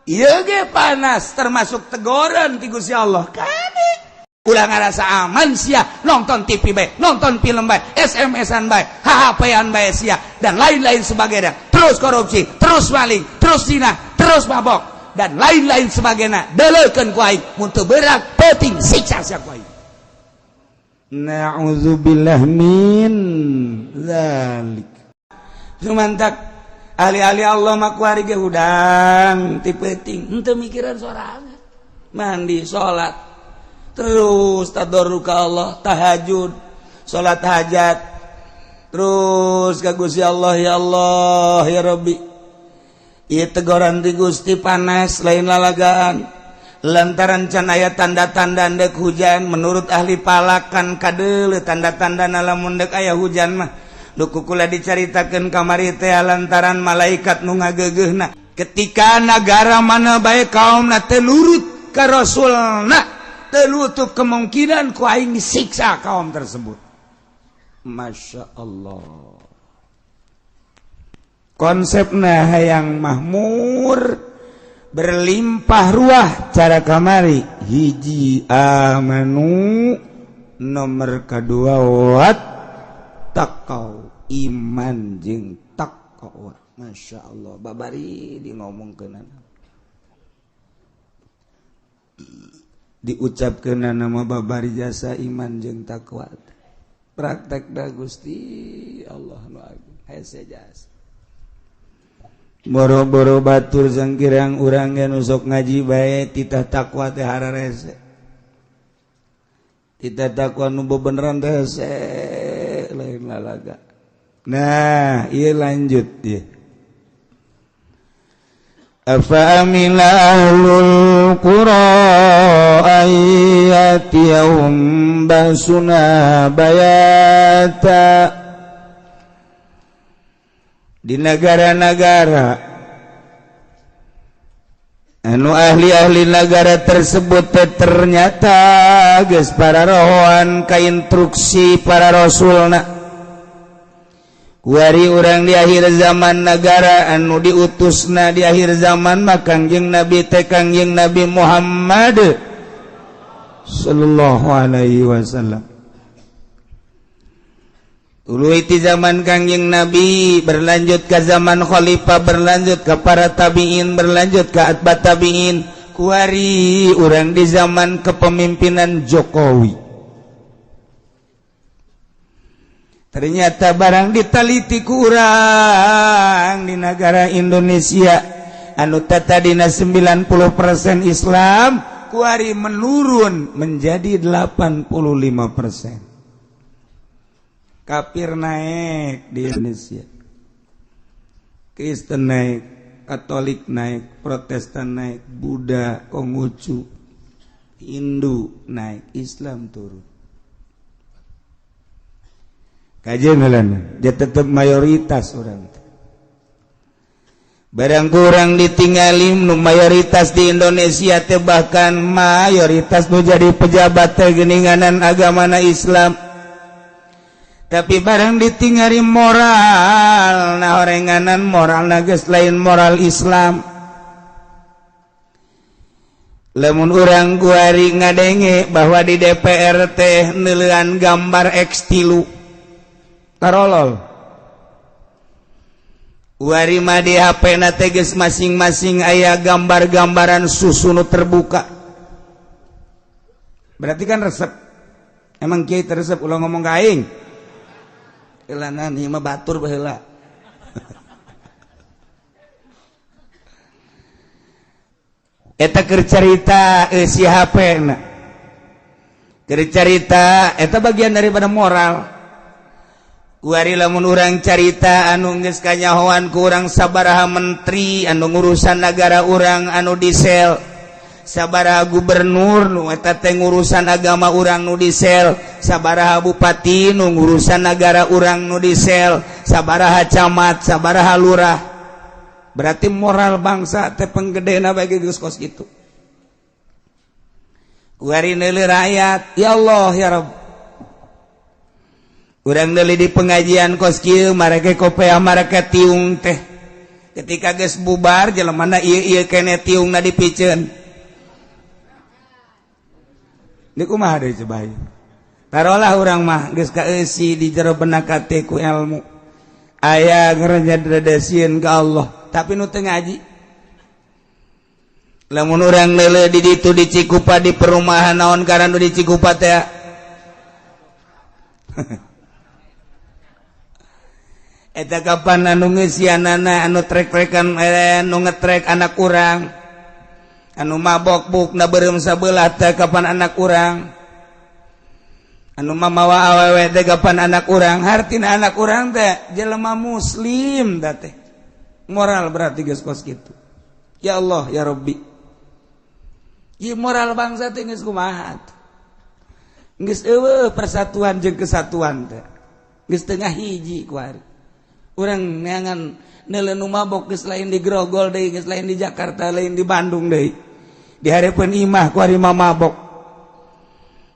Ieu ge panas termasuk tegoran ti Gusti Allah. Kade ulah ngarasa aman sia, nonton TV bae, nonton film bae, SMS-an bae, HP-an bae sia, dan lain-lain sebagainya. Terus korupsi, terus maling, terus zina, terus mabok, dan lain-lain sebagainya. Deleukeun ku aing, mun teu berak peuting siksa sia ku aing. Na'udzubillah min dzalik. Sumantak ahli-ahli Allah mah kuari ge hudang ti peuting, henteu mikiran sorangan. Mandi, salat, terus tadarru ka Allah, tahajud, salat hajat, terus ka Gusti Allah, ya Allah ya Rabbi. Ieu tegoran ti Gusti panas lain lalagaan. Lantaran can aya tanda-tanda ndek hujan, menurut ahli falak kan kadeuleu tanda-tanda lamun ndek aya hujan mah. Nu ku kula dicaritakeun kamari teh lantaran malaikat nu ngageugeuhna. Ketika nagara mana bae kaumna teu nurut ka rasulna, tertutup kemungkinan ku aing disiksa kaum tersebut. Masya Allah. Konsepna hayang mahmur, berlimpah ruah, cara kamari hiji amanu, nomor kedua wat taqau, iman jeung taqwa. Masya Allah, babari di ngomongkeun, diucapkeun nama babari jasa iman jeung takwa. Praktek da Gusti Allah nu agung hese jasa. Boro-boro batur, sangkirang urang ge nu sok ngaji bae, titah takwa teh hararese, titah takwa nu bebeneran teh hese, lain lalaga. Nah, ieu lanjut ieu. أفأمن أهل القرى أن يأتيهم بأسنا بياتا. Di negara-negara anu ahli-ahli negara tersebut teh ternyata geus pararohoan ka instruksi para rasulna. Kuari urang di akhir zaman, negara anu diutusna di akhir zaman mah Kangjeng Nabi teh Kangjeng Nabi Muhammad sallallahu alaihi wasallam. Tuluy ti zaman Kangjeng Nabi berlanjut ke zaman khalifah, berlanjut ke para tabiin, berlanjut ke atba tabiin. Kuari urang di zaman kepemimpinan Jokowi. Ternyata barang ditaliti kurang di negara Indonesia anu tadina 90% Islam, kuari menurun menjadi 85%. Kafir naik di Indonesia, Kristen naik, Katolik naik, Protestan naik, Buddha, Konghucu, Hindu naik, Islam turun. Kajian, dia tetap mayoritas orang. Barang kurang ditinggalin nu mayoritas di Indonesia teh, bahkan mayoritas nu jadi pejabat teh geninganan agamana Islam, tapi barang ditinggali moral, nah, orenganan moral geus lain moral Islam. Lamun urang kuari ngadenge bahwa di DPR teh neuleuan gambar X3, tarolol. Wari mah di HP na teh geus masing-masing aya gambar-gambaran susu nu terbuka, berarti kan resep. Emang kiai teresep? Ulah ngomong ka aing. Elanan ieu mah batur baheula. Eta keur carita si HP na, keur carita eta bagian daripada moral. Kuari lamun urang carita anu geus kanyahoan ku urang sabaraha menteri anu ngurusan nagara urang anu disel, sabaraha gubernur nu eta teh ngurusan agama urang nu disel, sabaraha bupati nu ngurusan nagara urang nu disel, sabaraha camat, sabaraha lurah, berarti moral bangsa teh penggedena bagi geus kos kitu. Kuari neuleuh rakyat, ya Allah ya Rabb. Urang deuli di pengajian kos kieu, marake kopea, marake tiung teh. Ketika geus bubar, jelemana ieu ieu keneh tiungna dipiceun. Ini kumaha deui coba ieu? Tarolah urang mah geus kaeusi di jero benak hate ku ilmu. Aya ngerenjad rada sieun ka Allah, tapi nu teu ngaji. Lamun urang leuleuh di ditu di Cikupa, di perumahan naon karena nu di Cikupa teh. Eta kapan anu ngeusianana, anu trek-trekan, anu ngetrek anak urang, anu mabok bukna beureum sabelah teh kapan anak urang, anu mamawa awewe teh kapan anak urang. Hartina anak urang teh jelema muslim da teh moral berarti geus kos kitu. Ya Allah ya Rabbi, ieu moral bangsa teh geus kumaha? Geus eueuh persatuan jeung kesatuan teh, geus tengah hiji. Kuari urang neangan neuleuh nu mabok geus lain di Grogol deui, geus lain di Jakarta, lain di Bandung deui, di hareupeun imah kuari mah mabok,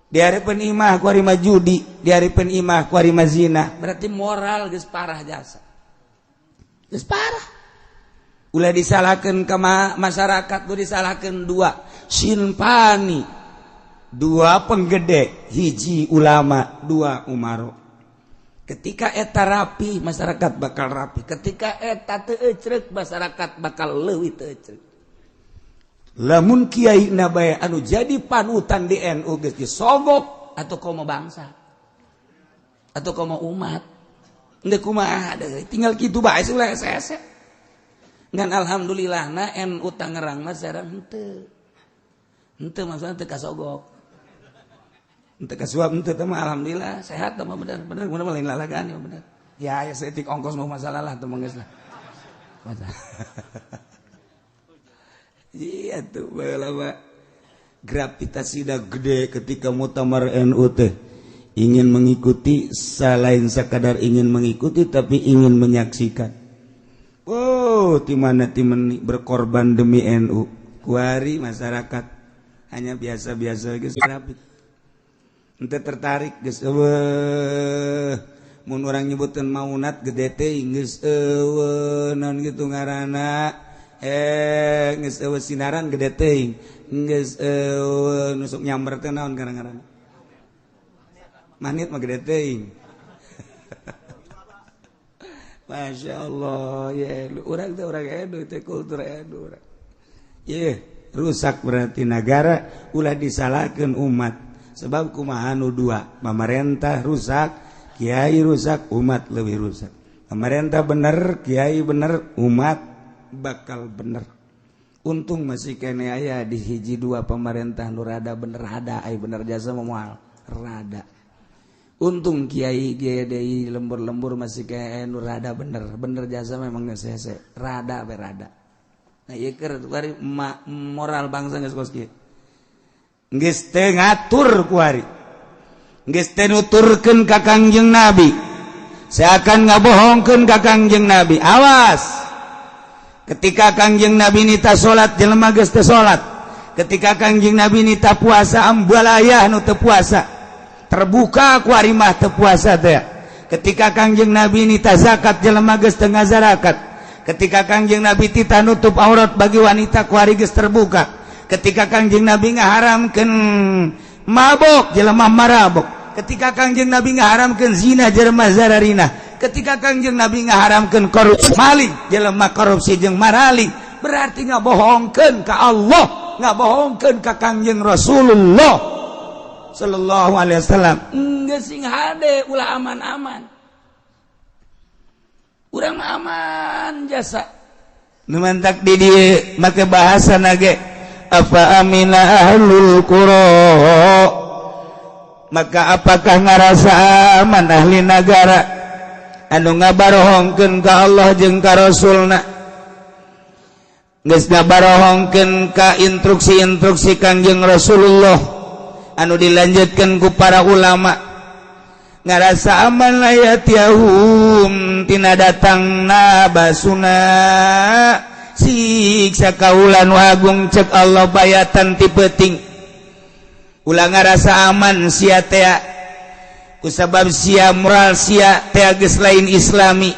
di hareupeun imah kuari mah judi, di hareupeun imah kuari mah zina. Berarti moral geus parah jasa, geus parah. Ulah disalahkeun ka masyarakat, ulah disalahkeun. Dua sinfani, dua penggede, hiji ulama, dua umaro. Ketika eta rapi, masyarakat bakal rapi. Ketika eta teu ecrek, masyarakat bakal leuwih teu ecrek. Lamun kiai na bae anu jadi panutan di NU geus disogok atau komo bangsa atau komo umat, Ndek kumaha deui, tinggal kitu bae ulah hese. Ngan alhamdulillah na NU Tangerang mah sareng henteu. Henteu maksudna teu kasogok. Henteu kasuap, henteu teh mah alhamdulillah sehat teh mah, bener bener bener, lain lalagaan ya, bener. Ya ya, saeutik ongkos mau masalah lah teh mah, geus lah. Masalah. Iya tuh baheula mah gravitasi dah gede ketika muktamar NU teh ingin mengikuti, selain sekadar ingin mengikuti tapi ingin menyaksikan. Oh, di mana timen berkorban demi NU. Kuari masyarakat hanya biasa-biasa geus rapi. Ente tertarik geus eueuh. Mun urang nyebutkeun maunat gede teh geus eueuh, naon kitu ngaranna, geus eueuh sinaran gede teuing, geus eueuh nusuk nyamber teh naon ngaranna, manit mah gede teuing. Masya Allah ya, urang teh urang edu teh, kultur edu urang. Ye, rusak berarti negara. Ulah disalahkan umat, sebab kumaha nu dua, pemerintah rusak, kiai rusak, umat lebih rusak. Pemerintah bener, kiai bener, umat bakal bener. Untung masih kene aya di hiji dua pemerintah nu rada bener, rada ai bener jasa moal rada. Untung kiai kiai lembur-lembur masih kayak nu rada bener bener jasa, memang geus hese rada berada. Nah, ieu keur moral bangsa geus kos kieu, geus teu ngatur kuari, geus teu nuturkeun ka Kangjeng Nabi, seakan ngabohongkeun ka Kangjeng Nabi. Awas, ketika Kangjeng Nabi nita salat, jelema geus teu salat. Ketika Kangjeng Nabi nita puasa, ambalayah nu teu puasa, terbuka kuari mah teu puasa teh. Ketika Kangjeng Nabi nita zakat, jelema geus teu ngazarakat. Ketika Kangjeng Nabi tita nutup aurat bagi wanita, kuari geus terbuka. Ketika Kangjeng Nabi ngaharamkeun mabok, jelema marabok. Ketika Kangjeng Nabi ngaharamkeun zina, jelema zararina. Ketika Kangjeng Nabi ngaharamkeun korupsi, maling, jelema korupsi jeung maraling. Berarti ngabohongkeun ka Allah, ngabohongkeun ka Kangjeng Rasulullah sallallahu alaihi wasallam. Geus sing hade, ulah aman-aman. Urang mah aman jasa. Nu mantak di dieu make bahasa nage afa amina ahlul qura, maka apakah ngarasa aman ahli nagara anu ngabarohongkeun ka Allah jeung ka Rasulna, geus ngabarohongkeun ka instruksi-instruksi Kangjeng Rasulullah anu dilanjutkan ku para ulama, ngarasa aman la yatiyahum tina datangna basuna siksa kaula nu agung, cek Allah, bayatan ti peuting. Ulah ngarasa aman sia tea, kusabab sia moral sia tea geus lain islami.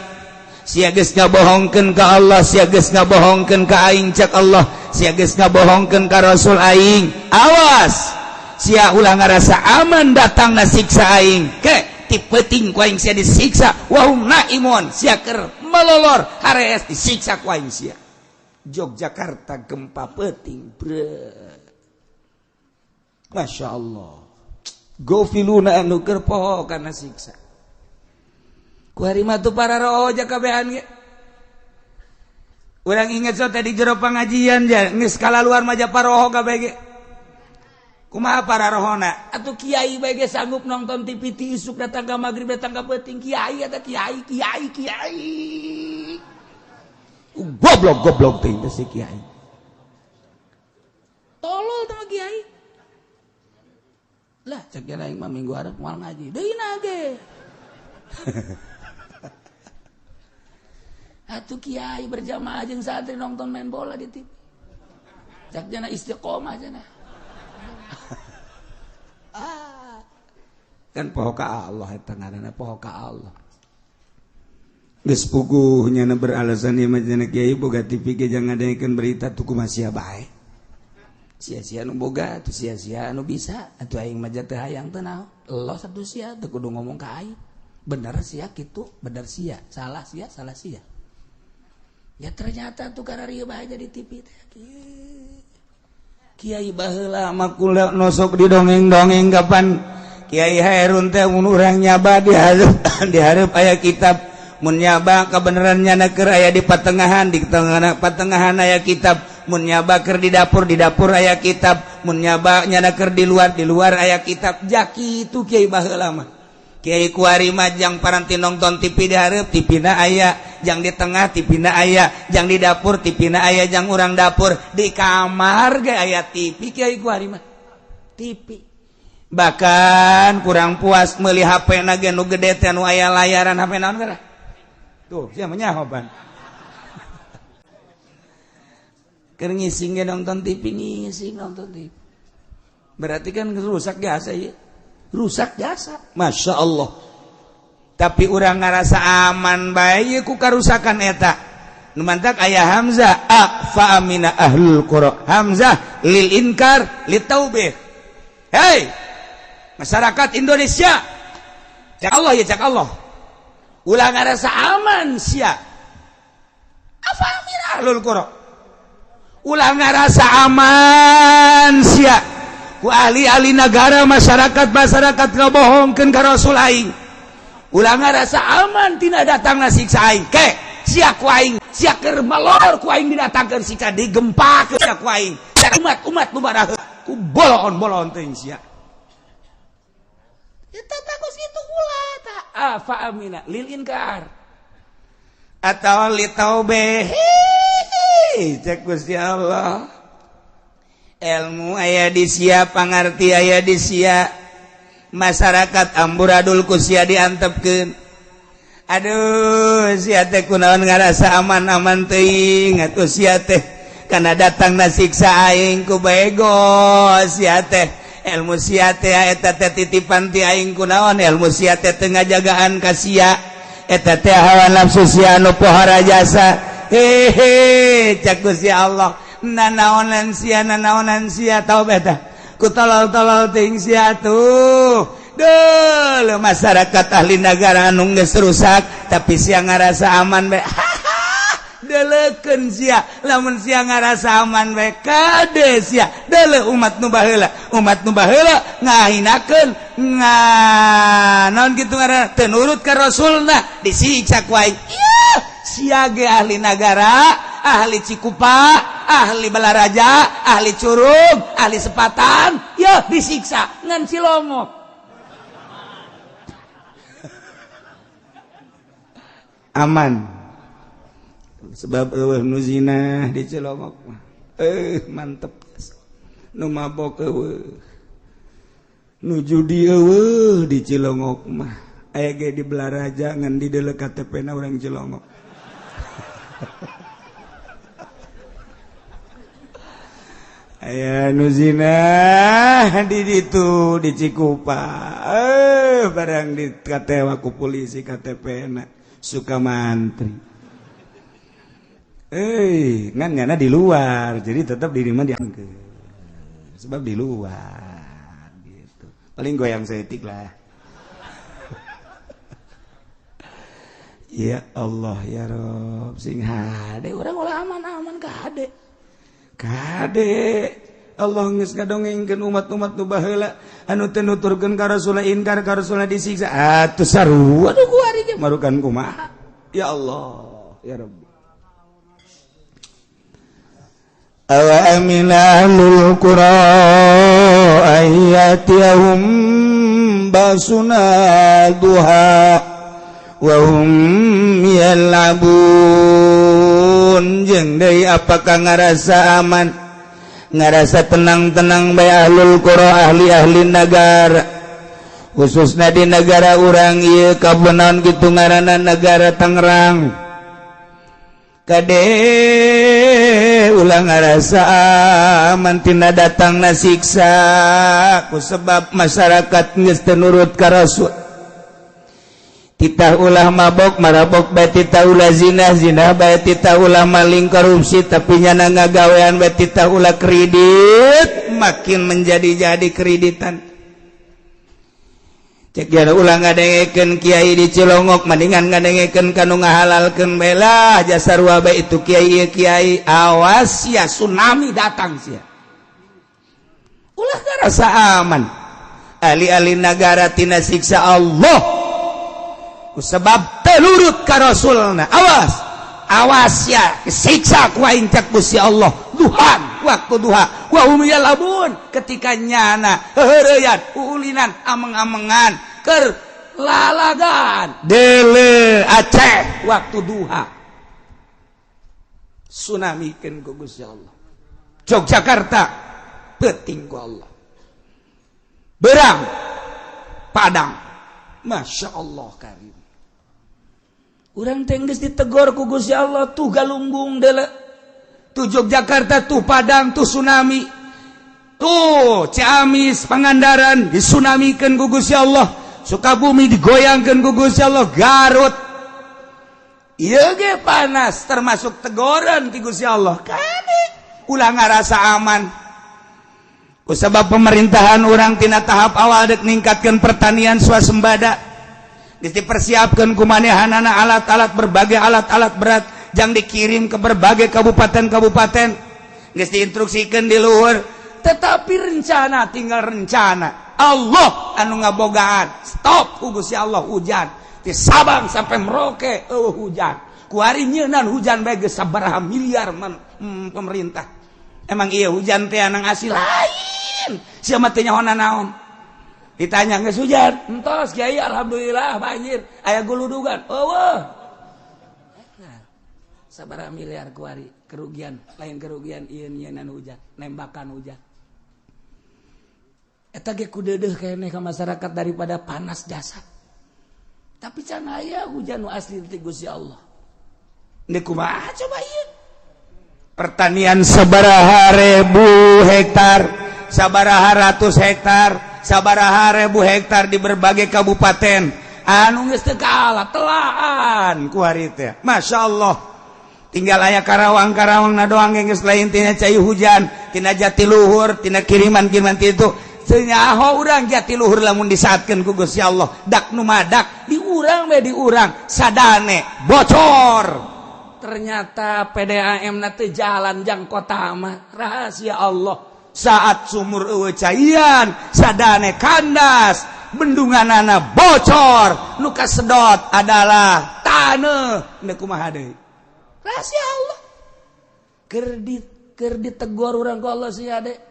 Sia geus ngabohongkeun ka Allah, sia geus ngabohongkeun ka aing, cek Allah, sia geus ngabohongkeun ka Rasul aing. Awas, sia ulah ngarasa aman datangna siksa aing. Ke ti peuting ku aing sia disiksa, wahum naimun, sia keur melolor harees disiksa ku aing sia. Yogyakarta gempa peuting, bre. Masya Allah, gofiluna anu keur poho kana siksa. Ku hari mah tuh para roja kabehan ge. Urang inget so tadi jero pengajian ja geus kalaluar mah paroho kabeh ge. Kumaha para rohona? Atuh kiai bae ge sanggup nonton TV ti isuk datang ka magrib datang ka peuting, kiai eta kiai kiai kiai. Goblok goblok teh si kiai. Tolol teh kiai. Lah cek aing mah minggu hareup moal ngaji. Deui na ge. Atuh kiai berjamaah jeung santri nonton main bola di TV. Cek jana istiqomah jana. Ah. Kan poho ka Allah eta ngaranna poho ka Allah. Geus puguh nyana beralasan ieu mah cenah kiai boga TV ge jangan ngadengekeun berita tuh kumaha sia bae. Sia-sia nu boga atuh sia-sia anu bisa atuh aing mah teu hayang teu naon. Los atuh sia teu kudu ngomong ka aing. Bener sia kitu, bener sia, salah sia, salah sia. Ya ternyata tuh kararieu bae jadi TV teh. Kiai baheula mah kula nosok di dongeng-dongeng kapan Kiai Hairun teh mun urang nyaba di hareup aya kitab, mun nyaba kabeneran nyana keur aya di patengahan, di tengah patengahan aya kitab, mun nyaba keur di dapur aya kitab, mun nyaba nyana keur di luar aya kitab. Jaki itu kiai baheula mah. Kiai kuari mah jang paranti nonton TV di hareup, TV na aya, jang di tengah TV na aya, jang di dapur TV na aya, jang urang dapur di kamar ge aya TV kiai kuari mah. TV. Bahkan kurang puas meuli HP na ge nu gede teh nu aya layaran HP naon geura. Tuh, sia mah nyaho ban. Keur ngising ge nonton TV, ngising nonton TV. Berarti kan rusak jasa ieu. Rusak jasa, Masya Allah. Tapi urang ngarasa aman bae ku karusakan eta. Nu mantak aya hamzah a fa amina ahlul qura. Hamzah lil inkar litaubih. Hei, masyarakat Indonesia, cak Allah ya cak Allah. Ulah ngarasa aman sia. Afa amina ahlul qura. Ulah ngarasa aman sia. Ku ahli-ahli negara masyarakat-masyarakat ngabohongkeun ka Rasul aing. Ulah ngarasa aman tina datangna siksa aing. Ke sia ku aing, sia keur malor ku aing didatangkeun siksa digempakeun sia ku aing. Umat-umat nu baraheun ku bolon-bolon teuing sia. Eta bagus itu ulah ta afa amina lil inkar atau li taubeh. Cek Gusti Allah. Ilmu aya di sia, pangarti aya di sia, masyarakat amburadul ku sia diantepkeun. Aduh, sia teh kunaon ngarasa aman-aman teuing atuh sia teh kana datangna siksa aing ku bego sia teh. Ilmu sia teh eta teh titipan ti aing kunaon, ilmu sia teh teu ngajagaan ka sia, eta teh hawa nafsu sia anu pohara jasa. Hehe, cek Gusti Allah. Nanaonan sia, nanaonan sia tau beta ku tolol-tolol ting sia tuh. Duh, masyarakat ahli negara anu geus rusak tapi sia ngarasa aman bae. Deleukeun sia, lamun sia ngarasa aman bae kade sia. Deuleu umat nu baheula, umat nu baheula ngahinakeun nga naon kitu ngaranna teu nurut ka Rasulna disiksa ku aing. Ieu sia ge ahli nagara, ahli Cikupa, ahli Balaraja, ahli Curug, ahli Sepatan, ya disiksa ngan Cilongok. Aman. Sebab eueuh nu zina di Cilongok mah. Mantep. Nu mabok eueuh. Nu judi eueuh di Cilongok mah. Aya ge di Balaraja ngan di deuleu KTP na urang Cilongok. Aya nu zina di ditu di Cikupa. Barang di katewa ku polisi KTP na suka mantri. Ngan nyana di luar, jadi tetap di rumah diangke. Sebab di luar gitu. Paling goyang setik lah. Ya Allah ya Rob, sing hade urang ulah aman-aman kade. Kade Allah geus ngadongengkeun umat-umat nu baheula anu teu nuturkeun ka Rasulullah, inkar ka Rasulullah disiksa. Atuh sarua nu kuari ge marukan kumaha. Ya Allah ya Rabbi. Awa amina ahlul qura ayyatihum basuna duha wa hum yal'abun. Jeung deui apakah ngarasa aman, ngarasa tenang-tenang bae ahlul qura, ahli-ahli negara, khususna di negara urang ieu kabenan kitu ngaranna negara Tangerang. Kade ulah ngarasa aman tina datangna siksa ku sebab masyarakat geus teu nurut ka Rasul. Titah ulah mabok marabok bae, titah ulah zina zina bae, titah ulah maling korupsi tapi nyana ngagawean bae, titah ulah kredit makin menjadi-jadi kreditan. Cek jana ulah ngadengekeun kiai di Cilongok mendingan ngadengekeun kanu ngahalalkeun bae lah jasa sarua bae itu kiai ieu kiai. Awas sia tsunami datang sia. Ulah ngarasa aman ahli-ahli nagara tina siksa Allah sebab telurut ka Rasulna. Awas awas ya siksa ku aing cek Gusti Allah duhan waktu duha wa hum yalabun ketika nyana heureyan ulinan ameng-amengan keur lalagan dele Aceh waktu duha tsunamikeun ku Gusti Allah. Yogyakarta peuting ku Allah, berang Padang, Masya Allah karim. Urang teh geus ditegor ku Gusti Allah tuh Galunggung dele, tuh Yogyakarta, tuh Padang, tuh tsunami, tuh Ciamis, Pangandaran disunamikeun ku Gusti Allah, Sukabumi digoyangkeun ku Gusti Allah, Garut ieu ge panas termasuk tegoran ti Gusti Allah. Kade ulah ngarasa aman ku sebab pemerintahan urang tina tahap awal dek ningkatkeun pertanian swasembada, geus dipersiapkeun ku manehanana alat-alat, berbagai alat-alat berat jang dikirim ke berbagai kabupaten-kabupaten, geus diinstruksikeun di luhur, tetapi rencana tinggal rencana. Allah anu ngabogaan stop ku Gusti Allah hujan di Sabang sampai Merauke eueuh hujan. Kuari nyeunan hujan bae geus sabaraha miliar pemerintah. Emang iya hujan teh anang asli lain sia mah teh nyaho naon. Ditanya geus hujan entos kiai alhamdulillah banjir aya guludugan eueuh. Sabaraha miliar kuari kerugian, lain kerugian ieu nyeunan hujan, nembakan hujan. Eta ge kudeudeuh keneh ka masyarakat daripada panas jasad. Tapi can aya hujan nu asli ti Gusti Allah. Ini kumaha coba ieu? Pertanian sabaraha ribu hektar, sabaraha ratus hektar, sabaraha ribu hektar di berbagai kabupaten. Anu geus teu kalah telaan ku hari teh. Masya Allah. Tinggal aya Karawang-Karawang na doang geus lain tina cai hujan, tina jatiluhur, tina kiriman-kiriman itu. Senyaho urang jatiluhur lamun disaatkeun ku Gusti Allah. Dak nu madak di urang we di urang sadane bocor. Ternyata PDAM na teu jalan jang kota mah rahasia Allah. Saat sumur eueuh caian, sadane kandas, bendunganana bocor, nu kasedot adalah taneuh. Neuk kumaha deui? Rahasia Allah. Keur ditegor urang ku Allah sih ade.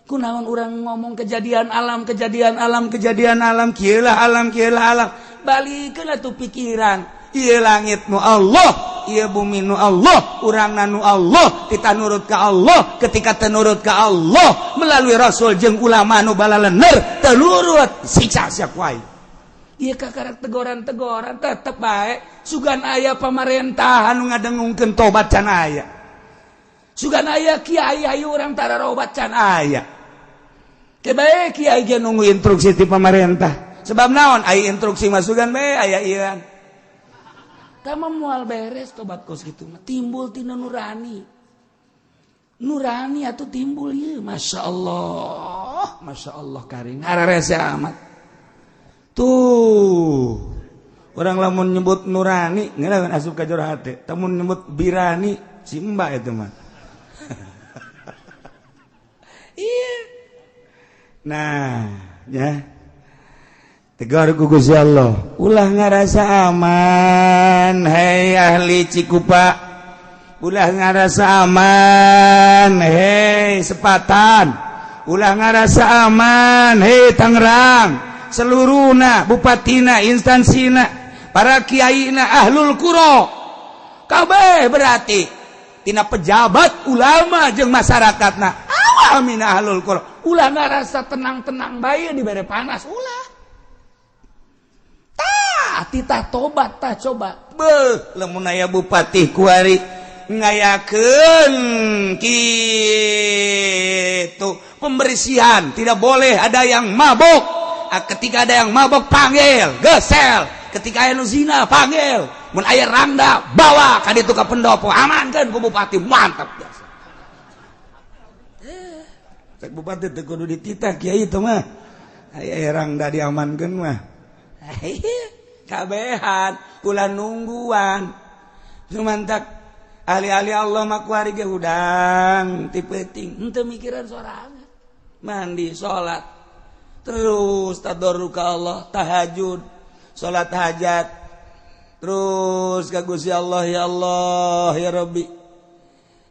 Kunaon urang ngomong kejadian alam, kejadian alam, kejadian alam, kieu lah alam, kieu lah alam. Balikeun atuh pikiran. Ieu langit nu Allah, ieu bumi nu Allah, urangna nu Allah, kita nurut ka Allah, ketika teu nurut ka Allah melalui Rasul jeung ulama nu balalener teu nurut siksa sia ku aing. Ieu kakarak tegoran-tegoran tetep bae sugan aya pamarentahan nu ngadengungkeun tobat can aya. Sugan aya kiai ayu urang tararobat can aya. Ke bae kiai ge nunggu instruksi ti pamarentah. Sebab naon aya instruksi masukan bae aya ieu. Tama moal beres tobat kos kitu mah timbul tina nurani. Nurani atuh timbul ieu masyaallah. Masyaallah karing hararese amat. Tuh orang lamun nyebut nurani ngeunah asup ka jero hate. Lamun nyebut birani si mbak itu mah. Iya. Nah, ya. Tegar ku Gusti Allah. Ulah ngarasa aman, hei ahli Cikupa. Ulah ngarasa aman, hei Sepatan. Ulah ngarasa aman, hei Tangerang. Seluruhna, bupatina, instansina, para kiaina, ahlul qura. Kabeh berarti tina pejabat, ulama jeung masyarakatna. Awamina ahlul qura. Ulah ngarasa tenang-tenang bae dibere panas, ulah. Titah tobat tah coba beuh lamun aya bupati kuari ngayakeun kitu pembersihan tidak boleh ada yang mabok. Ketika ada yang mabok panggil gesel, ketika aya nu zina panggil, mun aya rangda bawa ka ditu ka pendopo, amankeun ku bupati, mantap biasa. Cek bupati teu kudu dititah kiai teh mah, aya rangda diamankeun mah. Kabehan ulah nungguan sumantak ahli-ahli Allah mah kuari ge hudang ti peuting henteu mikiran sorangan, mandi salat terus tadarru ka Allah, tahajud, salat hajat terus ka Gusti Allah, ya Allah ya Rabbi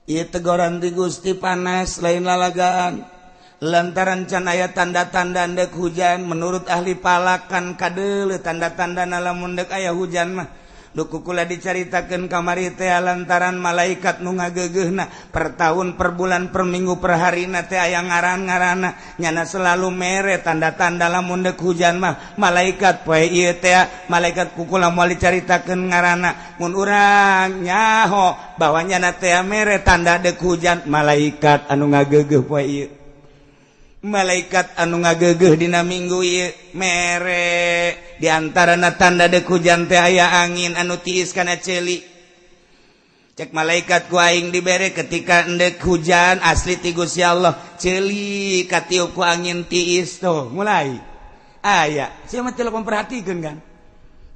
ieu tegoran ti Gusti panas lain lalagaan lantaran can aya tanda-tanda ndek hujan. Menurut ahli palakan kadeuleu tanda-tanda lamun ndek aya hujan mah duku kula dicaritakeun kamari teh lantaran malaikat nu ngageugeuhna per tahun, per bulan, per minggu, per harina teh aya ngaran-ngaranna, nyana selalu mere tanda-tanda lamun ndek hujan mah malaikat poe ieu teh malaikat kukula moal dicaritakeun ngaranna. Mun urang nyaho bahwa nyana teh mere tanda dek hujan malaikat anu ngageugeuh poe ieu, malaikat anu ngageugeuh dina minggu ieu mere diantarana tanda dek hujan teh aya angin anu tiis kana ceuli. Cek malaikat ku aing dibere ketika endek hujan asli ti Gusti Allah ceuli katiup ku angin tiis tuh mulai aya sia mah teu memperhatikeun kan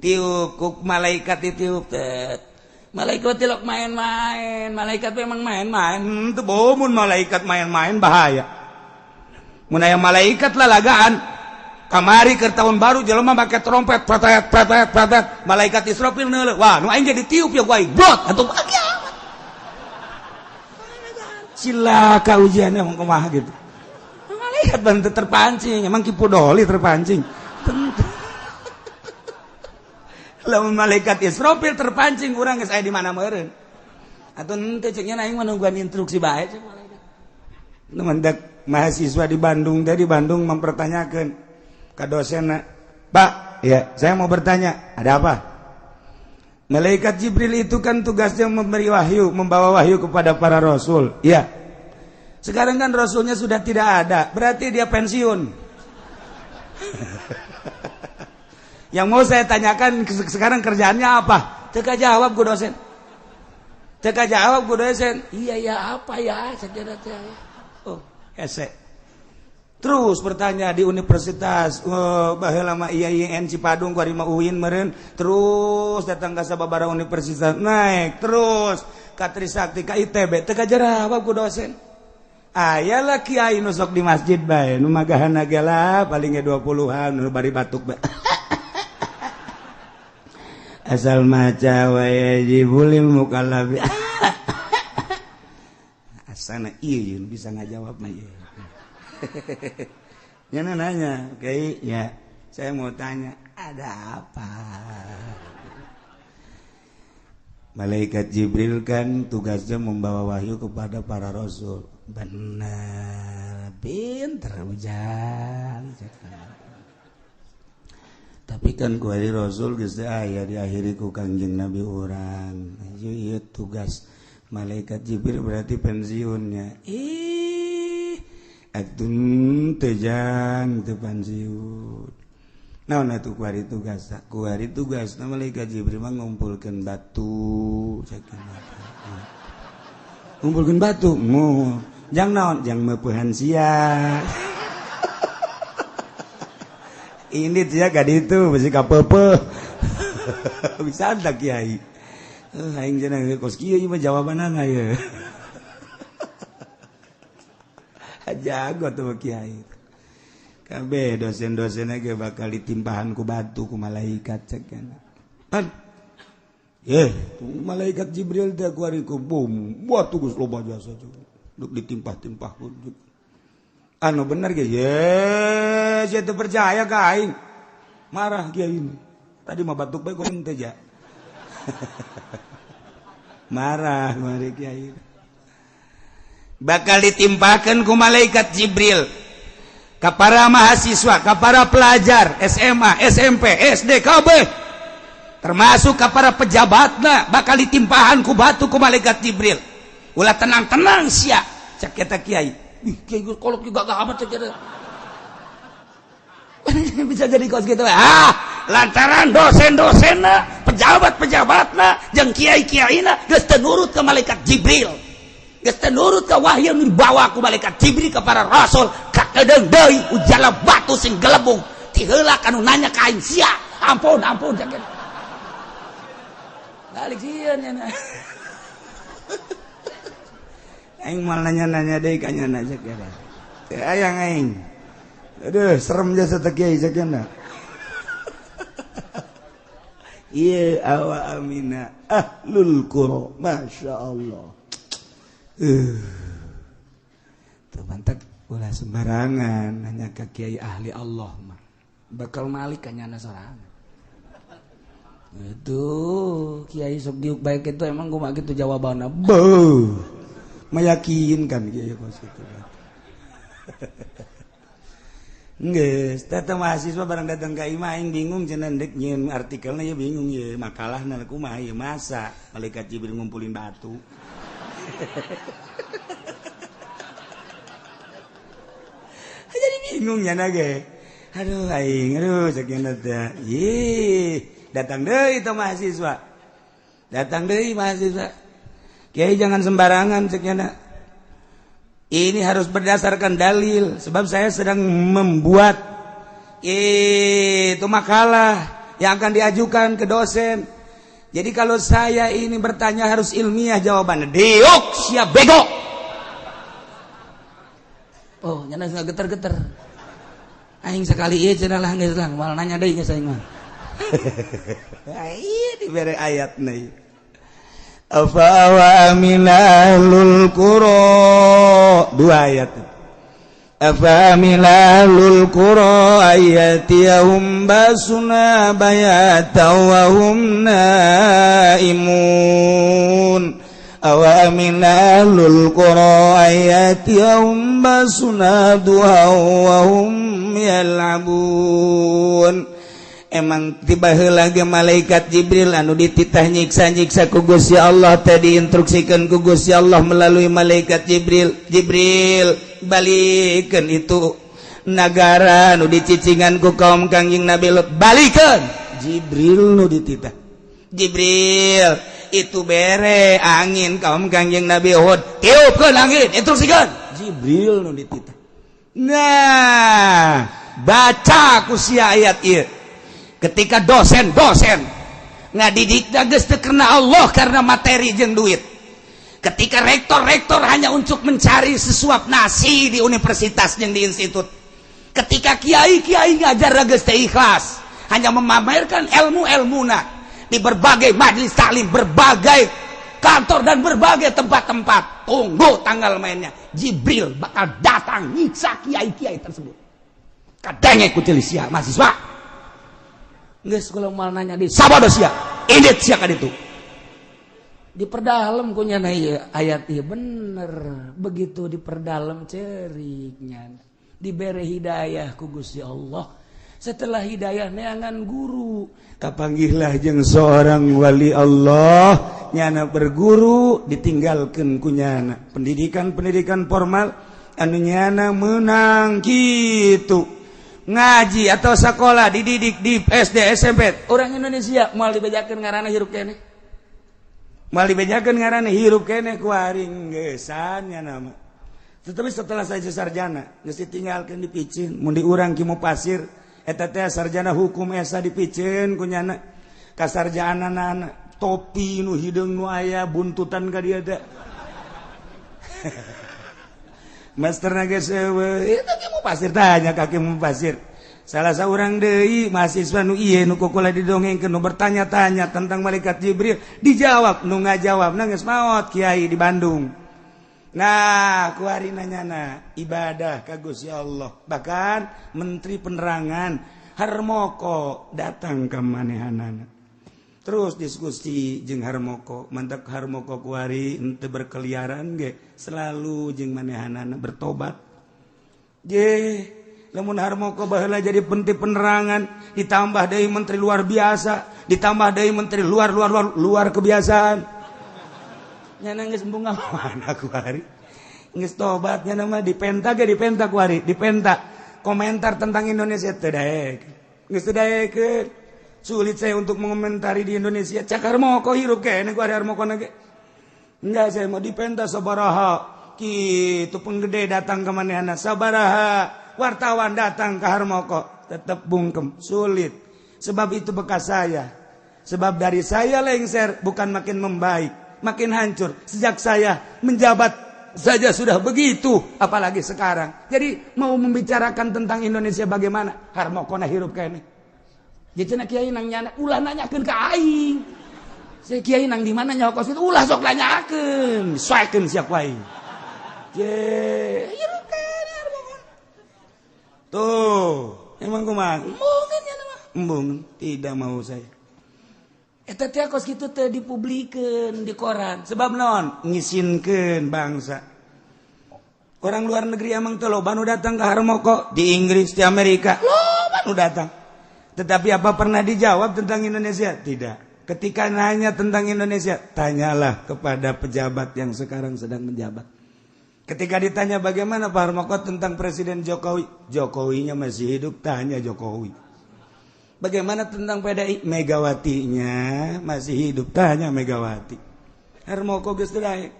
tiup ku malaikat ditiup teh malaikat tilok main-main, malaikat memang main-main teu bomun malaikat main-main bahaya. Mun aya malaikat lalagaan kamari ke tahun baru jelema make trompet pretet pretet pretet malaikat Israfil neuleuh wah nu aing jadi tiup ya ku aing brot atuh kiamat cilaka ujiannya emang kumaha gitu. Malaikat bantu terpancing, emang Ki Pudoli terpancing. Lamun malaikat Israfil terpancing urang geus aya di mana meureun atuh henteu ceuk nya aing mah nungguan instruksi bae cek malaikat. Nu mendak mahasiswa di Bandung tadi Bandung mempertanyakan ke dosen, Pak, ya saya mau bertanya, ada apa? Malaikat Jibril itu kan tugasnya memberi wahyu, membawa wahyu kepada para rasul. Ya. Sekarang kan rasulnya sudah tidak ada, berarti dia pensiun. Yang mau saya tanyakan sekarang kerjaannya apa? Teka jawab ku dosen. Teka jawab ku dosen. Iya ya apa ya? Saya kira oh, hese. Terus bertanya di universitas, oh, baheula mah IAIN Cipadung ku mah UIN meureun, terus datang ka sababaraha universitas naik terus ka Trisakti ka ITB teu kajawab ku dosen. Aya lah kiai nu sok di masjid bae nu magahana ge lah paling ge 20-an nu bari batuk bae. Asal maca wa yajibul mukallafi. Asana ieu bisa ngajawab mah ieu. Nyana nanya, oke, ya, saya mau tanya, ada apa? Malaikat Jibril kan tugasnya membawa wahyu kepada para rasul. Benar, pinter ujang. Tapi kan kuari rasul geus aya diakhiri ku Kangjeng Nabi urang. Ieu tugas malaikat Jibril berarti pensiunnya. Ih, atun tejang teu pensiun. Naon atuh kuari tugas? Kuari tugas na malaikat Jibril mah ngumpulkeun batu, ngumpulkeun batu. Mu jang naon? Jang meupehan sia. Ini sia ka ditu bisi kapeupeuh. Bisa tak kiai? Aing cenah kos kieu ieu mah jawabanana ieu. Jago tuh kiai. Kabeh dosen-dosen ge bakal ditimpahan ku batu ku malaikat cek kana. Pan. Ye, malaikat Jibril teh kuari ku bom, batu geus loba jasa duk ditimpah-timpah ku. Anu bener ge, ye, sia teu percaya ka aing. Marah kiai ini. Tadi mah batuk bae ku teh ja. Marah mari kiai. Bakal ditimpakan ku malaikat Jibril ka para mahasiswa, ka para pelajar SMA, SMP, SD, KB, termasuk ka para pejabatna, bakal ditimpahan ku batu ku malaikat Jibril. Ulah tenang-tenang sia, cek eta kiai. Ih, kiai kolot juga gak amat cek eta. Bisa jadi kos gitu. Ah, lantaran dosen-dosenna, pejabat-pejabatna, jeung kiai-kiaina geus teu nurut ka malaikat Jibril. Geus teu nurut ka wahyu nu dibawa ku malaikat Jibril ka para rasul, kakedeung deui ujala batu sing gelebung. Ti heula kanu nanya ka aing sia. Ampun, ampun cek. Balik sieun nya. Aing moal nanya-nanya deui ka nya cek eta. Teu aya aing. Aduh, serem jasa teh kiai cek nya. Ieu awa amina ahlul qura, masya Allah. Tuh mantak ulah sembarangan nanya ke kiai ahli Allah mah. Bakal malik ka nyana sorangan. Itu kiai sok diuk baik itu emang kumaha gitu jawabanna. Beuh. Meyakinkan kiai kos kitu. Geus, teh mahasiswa barang datang ka imah aing bingung cenah deuk nyieun artikelna ye bingung ye makalahna kumaha ye masa malaikat Jibril ngumpulin batu. Jadi bingung nya ge. Aduh aing, aduh sakieu teh. Ih, datang deui teh mahasiswa. Datang deui mahasiswa. Kiai jangan sembarangan cek nya. Ini harus berdasarkan dalil, sebab saya sedang membuat itu makalah yang akan diajukan ke dosen. Jadi kalau saya ini bertanya harus ilmiah jawabannya. Diuk siap bego. Oh, nyana nggak geter-geter. Aing sekali ieu cenah lah geus lah, moal nanya deui geus aing mah. Ieu dibere ayat nih. Afa wa aminalul qura, dua ayat. Afa aminalul qura ayatiyahum basuna bayata wa hum naimun. Awa aminalul qura ayatiyahum basuna duha wa hum yal'abun. Emang tiba heula ge malaikat Jibril anu dititah nyiksa-nyiksa ku Gusti Allah teh diinstruksikan ku Gusti Allah melalui malaikat Jibril. Jibril balikeun itu nagara anu dicicingan ku kaum Kangjeng Nabi Lut, balikeun. Jibril nu dititah. Jibril itu bere angin kaum Kangjeng Nabi Hud, tiupkeun angin, instruksikeun. Jibril nu dititah. Nah, baca ku sia ayat ieu. Ketika dosen-dosen ngadidik geus teu karena Allah karena materi jeung duit. Ketika rektor-rektor hanya untuk mencari sesuap nasi di universitas jeung di institut. Ketika kiai-kiai ngajar geus teu ikhlas, hanya memamerkan ilmu-ilmuna di berbagai majelis taklim, berbagai kantor dan berbagai tempat-tempat. Tunggu tanggal mainnya, Jibril bakal datang nyiksa kiai-kiai tersebut. Kadenge ku sia mahasiswa. Geus kula moal nanya di sabodo sia, indit sia ka ditu. Diperdalam ku nyana ieu ayat ieu bener. Begitu diperdalam ceriknya, dibere hidayah ku Gusti Allah. Setelah hidayah neangan guru, kapanggihlah jeung seorang wali Allah, nyana berguru ditinggalkeun ku nyana. Pendidikan-pendidikan formal anu nyana meunang kitu. Ngaji atau sekolah, dididik di SD, SMP, orang Indonesia moal dibejakeun ngaranna hirup keneh. Moal dibejakeun ngaranna hirup keneh kuari geusan nya nama. Tetapi setelah saya sarjana, geus ditinggalkeun, dipiceun mun di urang Ki Mupasir eta teh sarjana hukum esa dipiceun ku nyana kasarjanana, topi nu hideung nu aya buntutan ka dieu teh. Master geus eueuh itu Ki Mupasir, tanya ka Ki Mupasir. Salah seorang deui mahasiswa nu ieu nu kukula didongengkeun, nu bertanya-tanya tentang malaikat Jibril, dijawab, nu ngajawab geus maot, kiai di Bandung. Nah, kuari nanyana ibadah ka Gusti Allah. Bahkan menteri penerangan Harmoko datang ke manehanana, terus diskusi jeung Harmoko. Mantap, Harmoko kuari henteu berkeliaran ge, selalu jeung manehanana bertobat. Je lamun Harmoko baheula jadi menteri penerangan, ditambah deui menteri luar biasa, ditambah deui menteri luar luar luar luar kebiasaan, nyana geus embung mana kuari geus tobat. Nyana mah dipenta ge, dipenta kuari, dipenta komentar tentang Indonesia teu daek, geus teu daekeun. Sulit saya untuk mengomentari di Indonesia, cak Harmoko. Hirup keneh kuari Harmoko ge. Enggak, saya mau dipenta sabaraha kitu penggede datang ke manehna, sabaraha wartawan datang ke Harmoko, tetap bungkem, sulit. Sebab itu bekas saya, sebab dari saya lengser bukan makin membaik, makin hancur. Sejak saya menjabat saja sudah begitu, apalagi sekarang. Jadi mau membicarakan tentang Indonesia bagaimana? Harmokona hirup keneh. Jadi cenah kiai nang nyana ulah nanyakeun ka aing. Saya kiai nang di mana nyaho kos itu ulah sok nanyakeun, soekeun sia ku aing. Je, hirup keneh Harmokona. Tuh, emang kumaha? Embungeun nya mah. Embung, tidak mau saya. Eta teh kos kitu teh dipublikeun di koran. Sebab naon? Ngisinkeun bangsa. Orang luar negeri emang teh loba nu datang ke Harmoko, di Inggris, di Amerika, loba nu datang. Tetapi apa pernah dijawab tentang Indonesia? Tidak. Ketika nanya tentang Indonesia, tanyalah kepada pejabat yang sekarang sedang menjabat. Ketika ditanya bagaimana Pak Harmoko tentang Presiden Jokowi, Jokowinya masih hidup, tanya Jokowi. Bagaimana tentang PDI? Megawatinya masih hidup, tanya Megawati. Harmoko geus teu daek.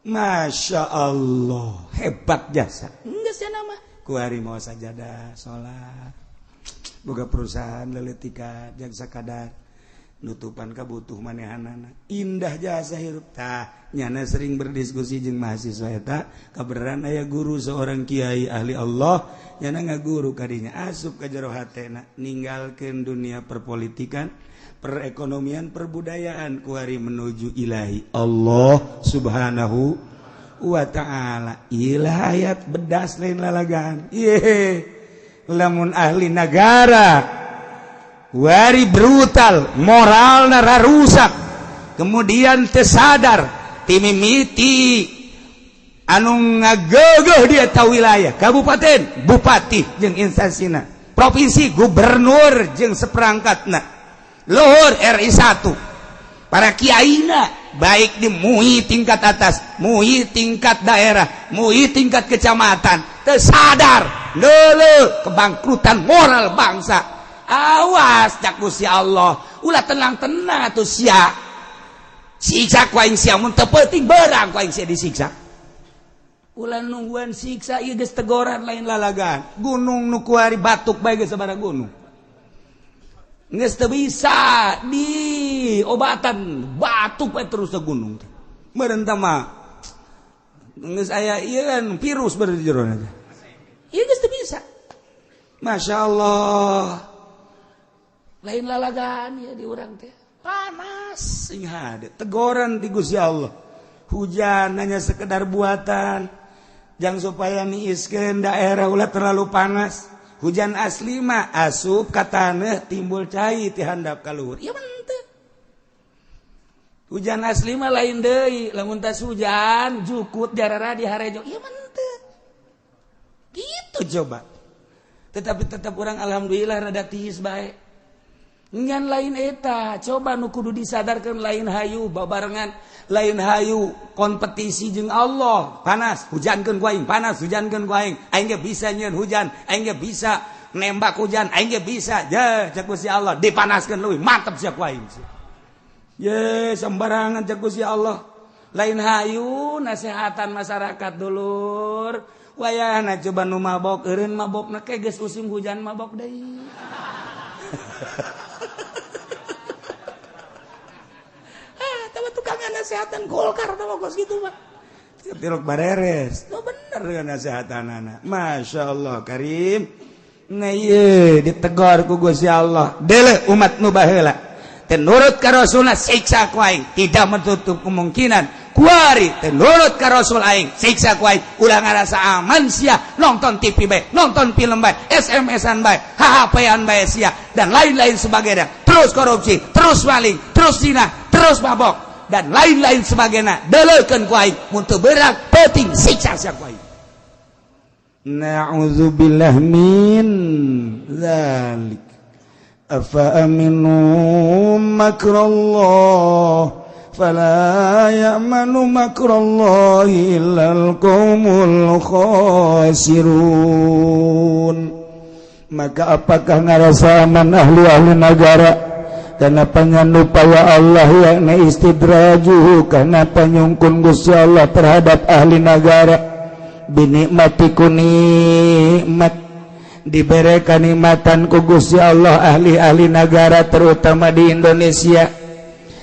Masya Allah, hebat jasa. Geus ya nama. Kuari mau sajadah, salat. Boga perusahaan leletikan jang sakadar nutupan kabutuh manehanana. Indah jasa hirup tah. Nyana sering berdiskusi jeung mahasiswa eta, kabeneran aya guru seorang kiai ahli Allah, nyana ngaguru kadinya, asup ka jero hatena ninggalkeun dunia perpolitikan, perekonomian, perbudayaan, kuari menuju ilahi Allah Subhanahu wa Ta'ala. Ilah ayat bedas, lain lalagaan. Ye, lamun ahli negara wari brutal, moral nara rusak, kemudian tersadar timimiti anu ngagegeh dia tahu wilayah kabupaten, bupati jeung instansina, provinsi gubernur jeung seperangkatna, luhur RI 1, para kiaina, baik di MUI tingkat atas, MUI tingkat daerah, MUI tingkat kecamatan, tersadar lele kebangkrutan moral bangsa, awas, cak Gusti Allah, ulah tenang-tenang atuh sia, siksa ku aing sia. Mun teu penting berang ku aing sia disiksa. Ulah nungguan siksa, ieu geus tegoran, lain lalagan. Gunung nu kuari batuk bae geus sabaraha gunung geus teu bisa di obatan, batuk bae terus ke gunung teh. Meureun tah mah geus aya ieu kan virus beureun di jero teh. Ieu geus teu bisa. Masya Allah, lain lalagan ya di urang teh panas sing hade tegoran ti Gusti Allah. Hujan hanya sekedar buatan jangan supaya niiskeun daerah, ulah terlalu panas. Hujan asli mah asup ka taneuh, timbul cai ti handap ka luhur. Ieu mah henteu. Hujan asli mah lain deui, lamun tas hujan jukut jarara di harejo. Ieu mah henteu gitu. Coba, tetapi tetap orang alhamdulillah rada tiis bae. Ngan lain eta, coba nu kudu disadarkan, lain hayu babarengan, lain hayu kompetisi jeung Allah. Panas, hujankeun ku aing, panas, hujankeun ku aing. Aing ge bisa nyieun hujan, aing ge bisa Nembak hujan aing ge bisa. Je cek Gusti Allah dipanaskeun leuwih mantep sia ku aing. Ye sembarangan cek Gusti Allah. Lain hayu nasehatan masyarakat dulur. Wayahna coba nu mabok eureun mabokna ke geus musim hujan mabok deui. Ah, tawa tukang nasehatan Golkar tawa kos kitu mah. Tirok bareres. Nu bener dengan nasehatanana. Masya Allah Karim. Nah ieu ditegor ku Gusti Allah. Deuleu umat nu baheula. Teu nurut ka Rasulna siksa ku aing. Tidak menutup kemungkinan kuari teu nurut ka Rasul aing siksa ku aing. Ulah ngarasa aman sia nonton TV bae, nonton film bae, SMS-an bae, HP-an bae sia dan lain-lain sebagainya. Terus korupsi, terus maling, terus zina, terus mabok dan lain-lain sebagainya. Deleukeun ku aing mun teu beurang peuting siksa sia ku aing. Na'udzubillah min dzalik. Afa aminu makrallah fala ya'manu makrallahi illal qaumul khasirun. Maka apakah ngarasa aman ahli-ahli negara karena panyanupaya Allah yakni istidrajuhu karena panyungkun Gusti Allah terhadap ahli negara binikmati ku nikmat diberi kanikmatan ku Gusti Allah ahli-ahli negara terutama di Indonesia.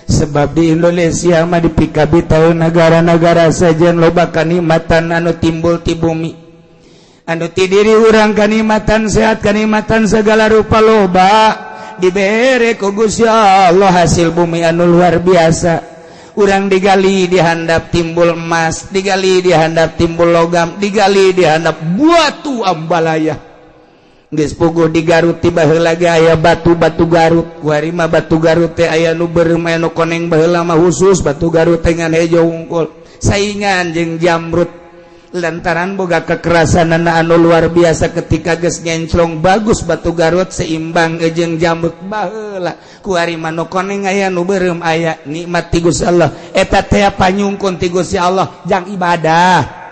Sebab di Indonesia mah dipikabi tahu negara-negara saja loba kanikmatan anu timbul ti bumi anu ti diri urang kanikmatan sehat kanikmatan segala rupa loba dibere ku Gusti Allah hasil bumi anu luar biasa. Urang digali dihandap timbul emas, digali dihandap timbul logam, digali dihandap batu ambalaya. Geus puguh di Garut tiba heula ge aya batu-batu Garut. Kuari mah batu Garut teh aya nu beureum aya nu koneng baheula mah khusus batu Garut teh ngan hejo wungkul. Saingan jeung jamrut lantaran boga kekerasanana anu luar biasa ketika geus ngenclong bagus batu Garut seimbang jeung jamrut baheula. Kuari mah nu koneng aya nu beureum aya nikmat ti Gusti Allah. Eta teh panyungkun ti Gusti Allah jang ibadah.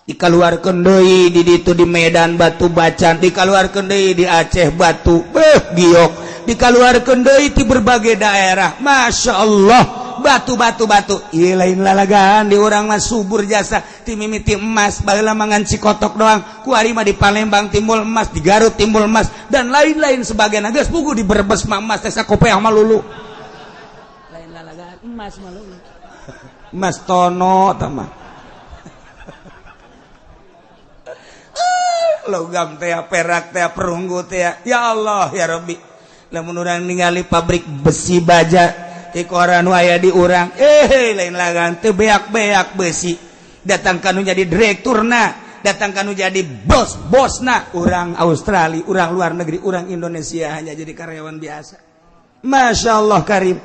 Dikaluarkeun deui di ditu di Medan batu bacan, dikaluarkeun deui di Aceh batu beuh giok, dikaluarkeun deui di berbagai daerah. Masya Allah batu-batu batu ieu lain lalagaan di urang mah subur jasa ti mimiti emas baheula mah ngan Cikotok doang, kuari mah di Palembang timbul emas, di Garut timbul emas dan lain-lain sebagainya. Geus puguh di Brebes mah emas teh sakopeah mah lulu. Lain lalagaan emas mah lulu. Emas tono tah mah. Logam teh perak teh perunggu teh ya Allah ya Rabbi. Lamun urang ningali pabrik besi baja ti koran aya di urang lain lagan teu beak-beak besi datang kanu jadi direkturna, datang kanu jadi bos-bosna urang Australia, urang luar negeri, urang Indonesia hanya jadi karyawan biasa. Masya Allah Karim.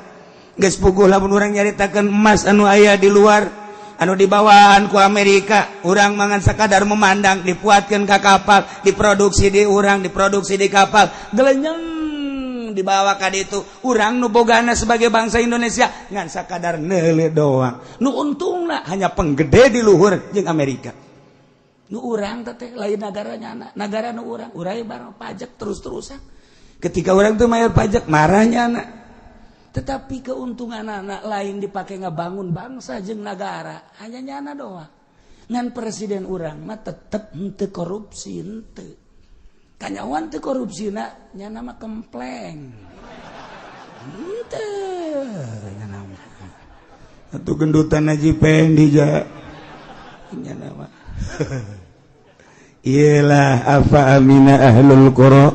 Geus puguh lamun urang nyaritakeun emas anu aya di luar anu dibawaan ku Amerika, urang mangan sekadar memandang, dipuatkeun ka kapal, diproduksi di urang, diproduksi di kapal, gelenyeng dibawa ka ditu. Urang nu bogana sebagai bangsa Indonesia ngan sakadar neuleuh doang. Nu untungna hanya penggede di luhur jeung Amerika. Nu urang teh lain nagaranya anak, nagara nu urang, urang barang pajak terus-terusan. Ketika urang tuh bayar pajak marahnya anak. Tetapi keuntungan anak lain dipakai ngebangun bangsa jeung negara hanya nyana doang. Ngan presiden urang mah tetep henteu korupsi henteu. Kanyawan teu korupsina nyana mah kempleng. Henteu nyana mah. Atuh gendutan haji pendi ja. Nyana mah. Iyalah afa amina ahlul qura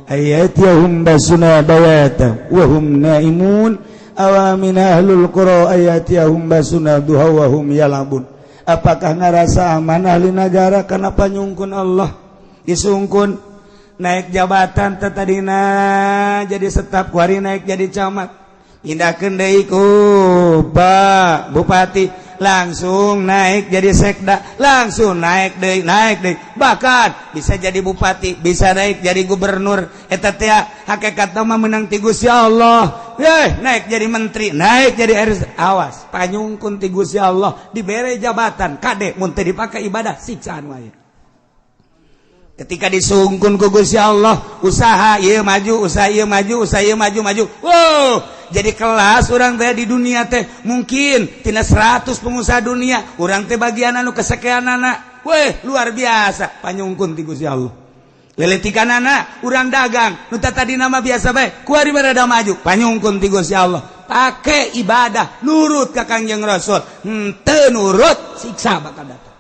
ayatihum basuna bayata wa hum naimun awamina ahlul qura ayatihum basuna duha wa hum yalabun. Apakah ngarasa aman ahli negara karena panyungkun Allah disungkun naik jabatan tetadina jadi staf kuari naik jadi camat pindahkeun deui ku Pak Bupati langsung naik jadi sekda, langsung naik deui, bahkan bisa jadi bupati, bisa naik jadi gubernur. Eta teh hakikatna mah menang ti Gusti Allah. Naik jadi menteri, naik jadi RS. Awas, panyungkun ti Gusti Allah dibere jabatan kade mun teu dipake ibadah siksaan wae. Ketika disungkun ku Gusti Allah, usaha ieu maju, usaha ieu maju, usaha ieu maju maju. Wow, jadi kelas urang teh di dunia teh mungkin tina 100 pengusaha dunia, urang teh bagian anu kesekianana. Weh, luar biasa panyungkun ti Gusti Allah. Leletikanana urang dagang, nu tadi nama biasa bae, kuari rada maju, panyungkun ti Gusti Allah. Pake ibadah, nurut ka Kangjeng Rasul. Henteu nurut, siksa bakal datang.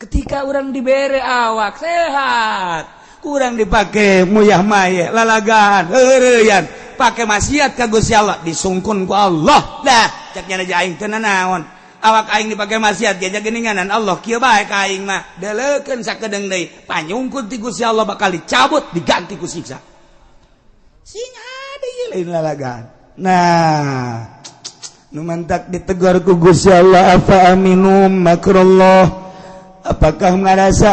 Ketika urang dibere awak sehat, kurang dipakai muyah maye, lalagaan, heureuyan, pake maksiat ka Gusti Allah, disungkun ku Allah. Dah, cek nya aing teu nanaon. Awak aing dipake maksiat ge geuninganan Allah kieu bae ka aing mah. Deleukeun sakedeung deui, panyungkun ti Gusti Allah bakal dicabut, diganti ku siksa. Sing ada ieu lain lalagaan. Nah, nu mantak ditegur ku Gusti Allah, afa aminu makrallah. Apakah ngarasa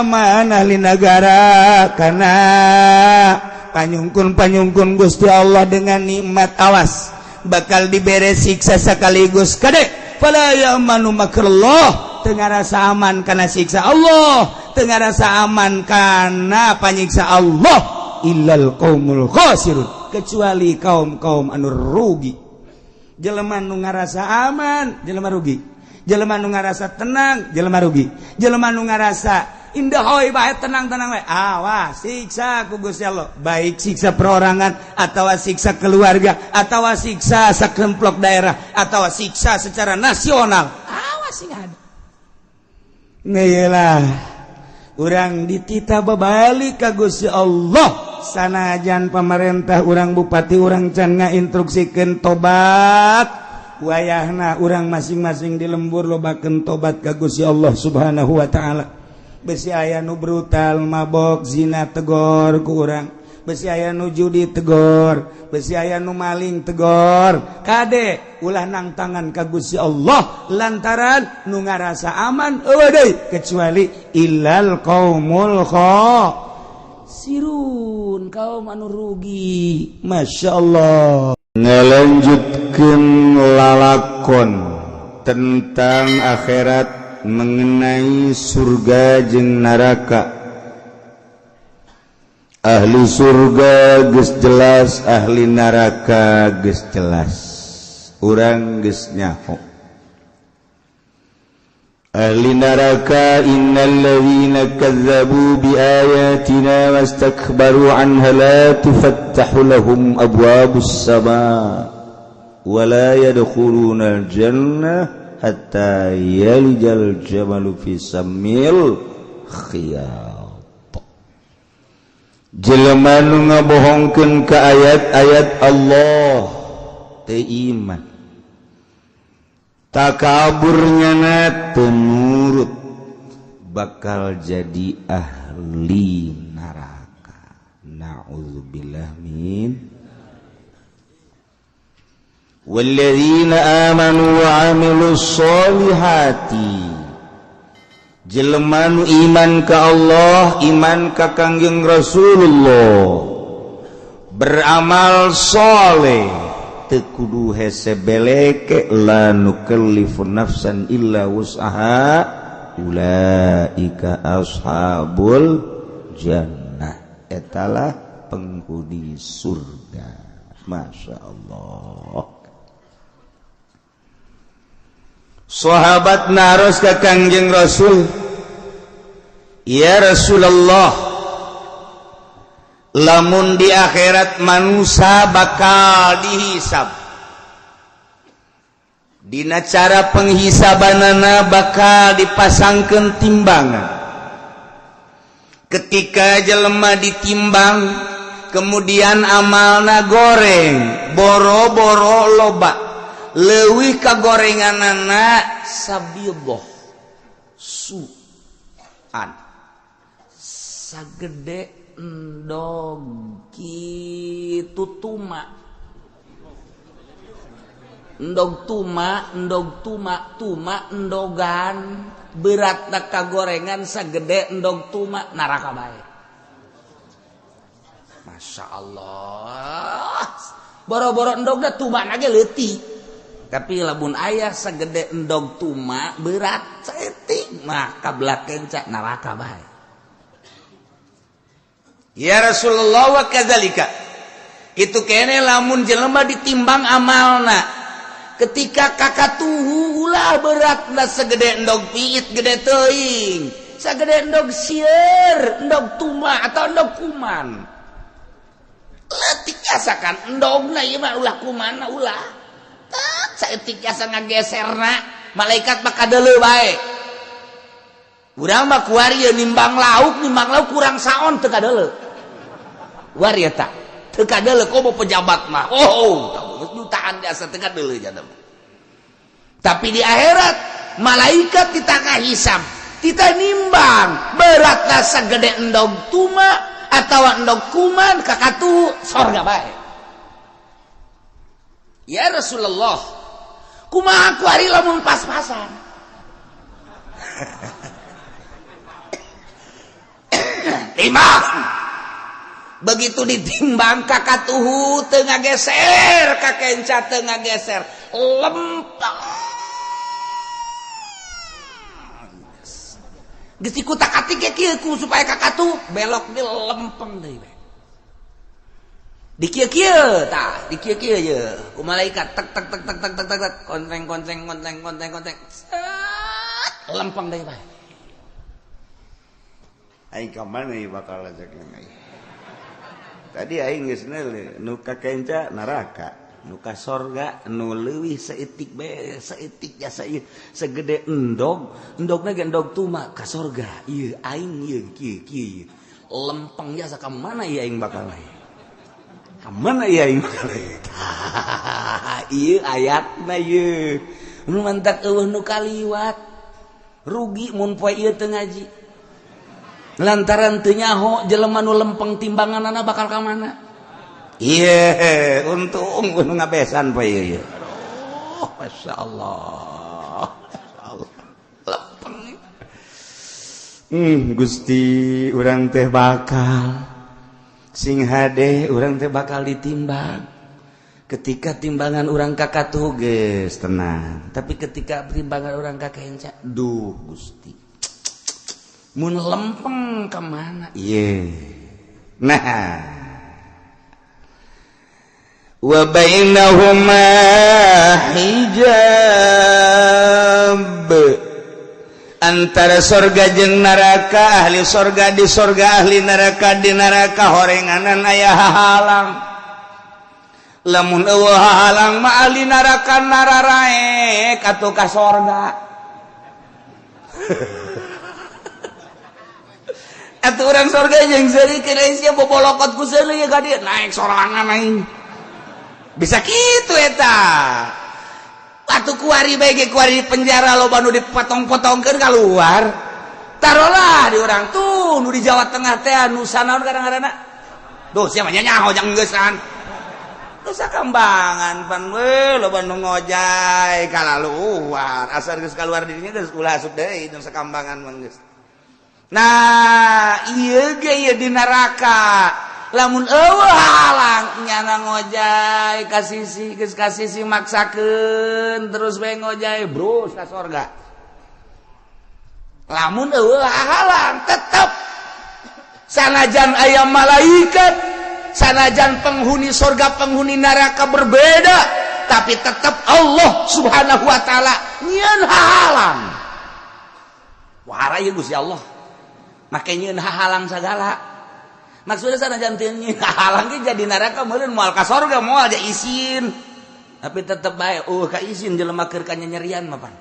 aman ahli negara karena panyungkun-panyungkun Gusti Allah dengan nikmat, awas bakal dibere siksa sekaligus. Kade, fala ya'manu makrallah, teu ngarasa aman karena siksa Allah, teu ngarasa aman karena panyiksa Allah, illal qaumul khasirun, kecuali kaum-kaum anu rugi. Jelema nu ngarasa aman jelema rugi, jelema nu ngarasa tenang jelema rugi, jelema nu ngarasa indah hoi bae, tenang-tenang bae, awas siksa ku Gusti Allah, baik siksa perorangan atau siksa keluarga atau siksa sakelompok daerah atau siksa secara nasional. Awas sing ada. Ngeyelah urang ditita babalik ka Gusti Allah. Sanajan pemerintah urang, bupati urang can ngainstruksikeun tobat, wayahna urang masing-masing di lembur lobakeun tobat ka Gusti Allah Subhanahu wa taala. Besi aya nu brutal, mabok, zina, tegor ku urang. Besi aya nu judi, tegor. Besi aya nu maling, tegor. Kade, ulah nang tangan ka Gusti Allah, lantaran nu ngarasa aman euweuh deui kecuali illal qaumul khasirun, kaum anu rugi. Masya Allah. Ngelanjutkan lalakon tentang akhirat, mengenai surga jeung neraka. Ahli surga geus jelas, ahli neraka geus jelas, urang geus nyaho. Ahli neraka, innalladzina kazzabu biayatina wastakbaru anha la tufattahu lahum abwabus sama wa la yadkhuluna al-jannah hatta yalijal jamalu fi sammil khiyat. Jelema nu ngabohongkeun ka ayat-ayat Allah, teu iman, takaburnya na, teu nurut, bakal jadi ahli neraka. Na'udzubillah min. Walladzina amanu wa amilus solihati, jelema nu iman ka Allah, iman ka Kangjeng Rasulullah, beramal soleh, teu kudu hese beleke, la nukallifu nafsan illa wus'aha, ulaika ashabul jannah, etalah penghuni surga. Masya Allah. Sahabat naros ka Kangjeng Rasul, ya Rasulullah, lamun di akhirat manusia bakal dihisab, dina cara penghisabanana bakal dipasangkan timbangan. Ketika jelema ditimbang, kemudian amalna goreng, boro-boro loba, leuwih ka gorenganana sabidoh suan sagede endog kitu tuma, endog tuma, endog tuma, tuma endogan, berat ka gorengan sagede endog tuma, neraka bae. Masya Allah, boro-boro endogna, tuma ge leutik, tapi lamun aya segede endog tuma, berat saeutik mah, kabelah kenca neraka bae. Ya Rasulullah, wa kadzalika kitu kene lamun jelema ditimbang amalna ketika kakatuhu, ulah beratna segede endog piit, gede teuing, sagede endog sieur, endog tuma atau endog kuman leutik asakan endogna ieu mah, ulah kumanna, ulah tak saeutik jasa ngageserna, malaikat mah kadeuleu bae. Urang mah kuari nimbang lauk, nimbang lauk kurang saon teu kadeuleu. Kuari eta teu kadeuleu, komo pejabat mah. Oh, jutaan jasa teu kadeuleu jana. Tapi di akhirat malaikat kita hisab, kita nimbang beratna sagede endog tuma atau endog kuman, kakatu sorga bae. Ya Rasulullah, kumaha kuari lamun pas-pasan? Timbang, begitu ditimbang kakatuhu teu ngageser, kakenca teu ngageser, lempeng. Geus dikutak-atik kieu ku supaya kakatuh belok di lempeng deui bae. Di kieu-kieu tah, di kieu-kieu ye ku malaikat tek tek tek tek tek tek tek, konteng konteng konteng konteng konteng, lempeng deui bae. Aing ka mana ieu bakal ajakna aing? Tadi aing geus neuleuh nu kakenca neraka, nu ka sorga nu leuwih saeutik bae, saeutik jasa ieu segede endog, endogna ge endog tuma ka sorga. Ieu aing ieu kieu kieu lempeng jasa, ka mana ieu aing bakal lain? Ka mana ieu aing bakal lain? Ieu ayatna ieu. Nu mantak eueuh nu kaliwat. Rugi mun poe ieu teu ngaji. Lantaran teu nyaho jelema nu lempeng timbanganana bakal ka mana. Ieu untung nu ngabesan poe ieu. Oh, masyaallah. Masyaallah. Lempeng. Gusti, urang teh bakal sing hade, urang teh bakal ditimbang. Ketika timbangan urang kakatuh geus tenang, tapi ketika timbangan urang kakenca, duh Gusti, mun lempeng ke mana? Ieu. Nah, wa bainahuma hijab, antara sorga jeung neraka, ahli sorga di sorga, ahli neraka di neraka, horenganan aya hahalang. Lamun eueuh hahalang mah ahli neraka nararaek atuh ka sorga. Atuh urang sorga jeung seuri sia bobolokot ku seuri ka dieu naik sorangan aing. Bisa kitu eta. Atuh kuari bae ge kuari di penjara loba nu dipotong-potongkeun kaluar. Tarolah di urang tuh nu di Jawa Tengah teh nu sanaon kadang-kadang. Duh sia mah nyaho jang geusan. Nusa Kambangan pan we loba nu ngojay kalaluar. Asal geus kaluar dirinya geus ulah asup deui Nusa Kambangan mah geus. Nah, ieu ge ieu di neraka. Lamun eueuh halang nyana ngojay ka sisi, geus ka sisi maksakeun terus we ngojay brus ka sorga. Lamun eueuh halang tetep sanajan aya malaikat, sanajan penghuni sorga penghuni neraka berbeda, tapi tetep Allah Subhanahu wa taala nyieun halang. Wah, ieu Gusti Allah. Make nyieun halang sagala. Maksudnya sanajan teu nyieun halang ge jadi neraka meureun moal ka sorga, moal aja isin. Tapi tetep bae eueuh ka isin jelema keur kanyanyerian mah pan.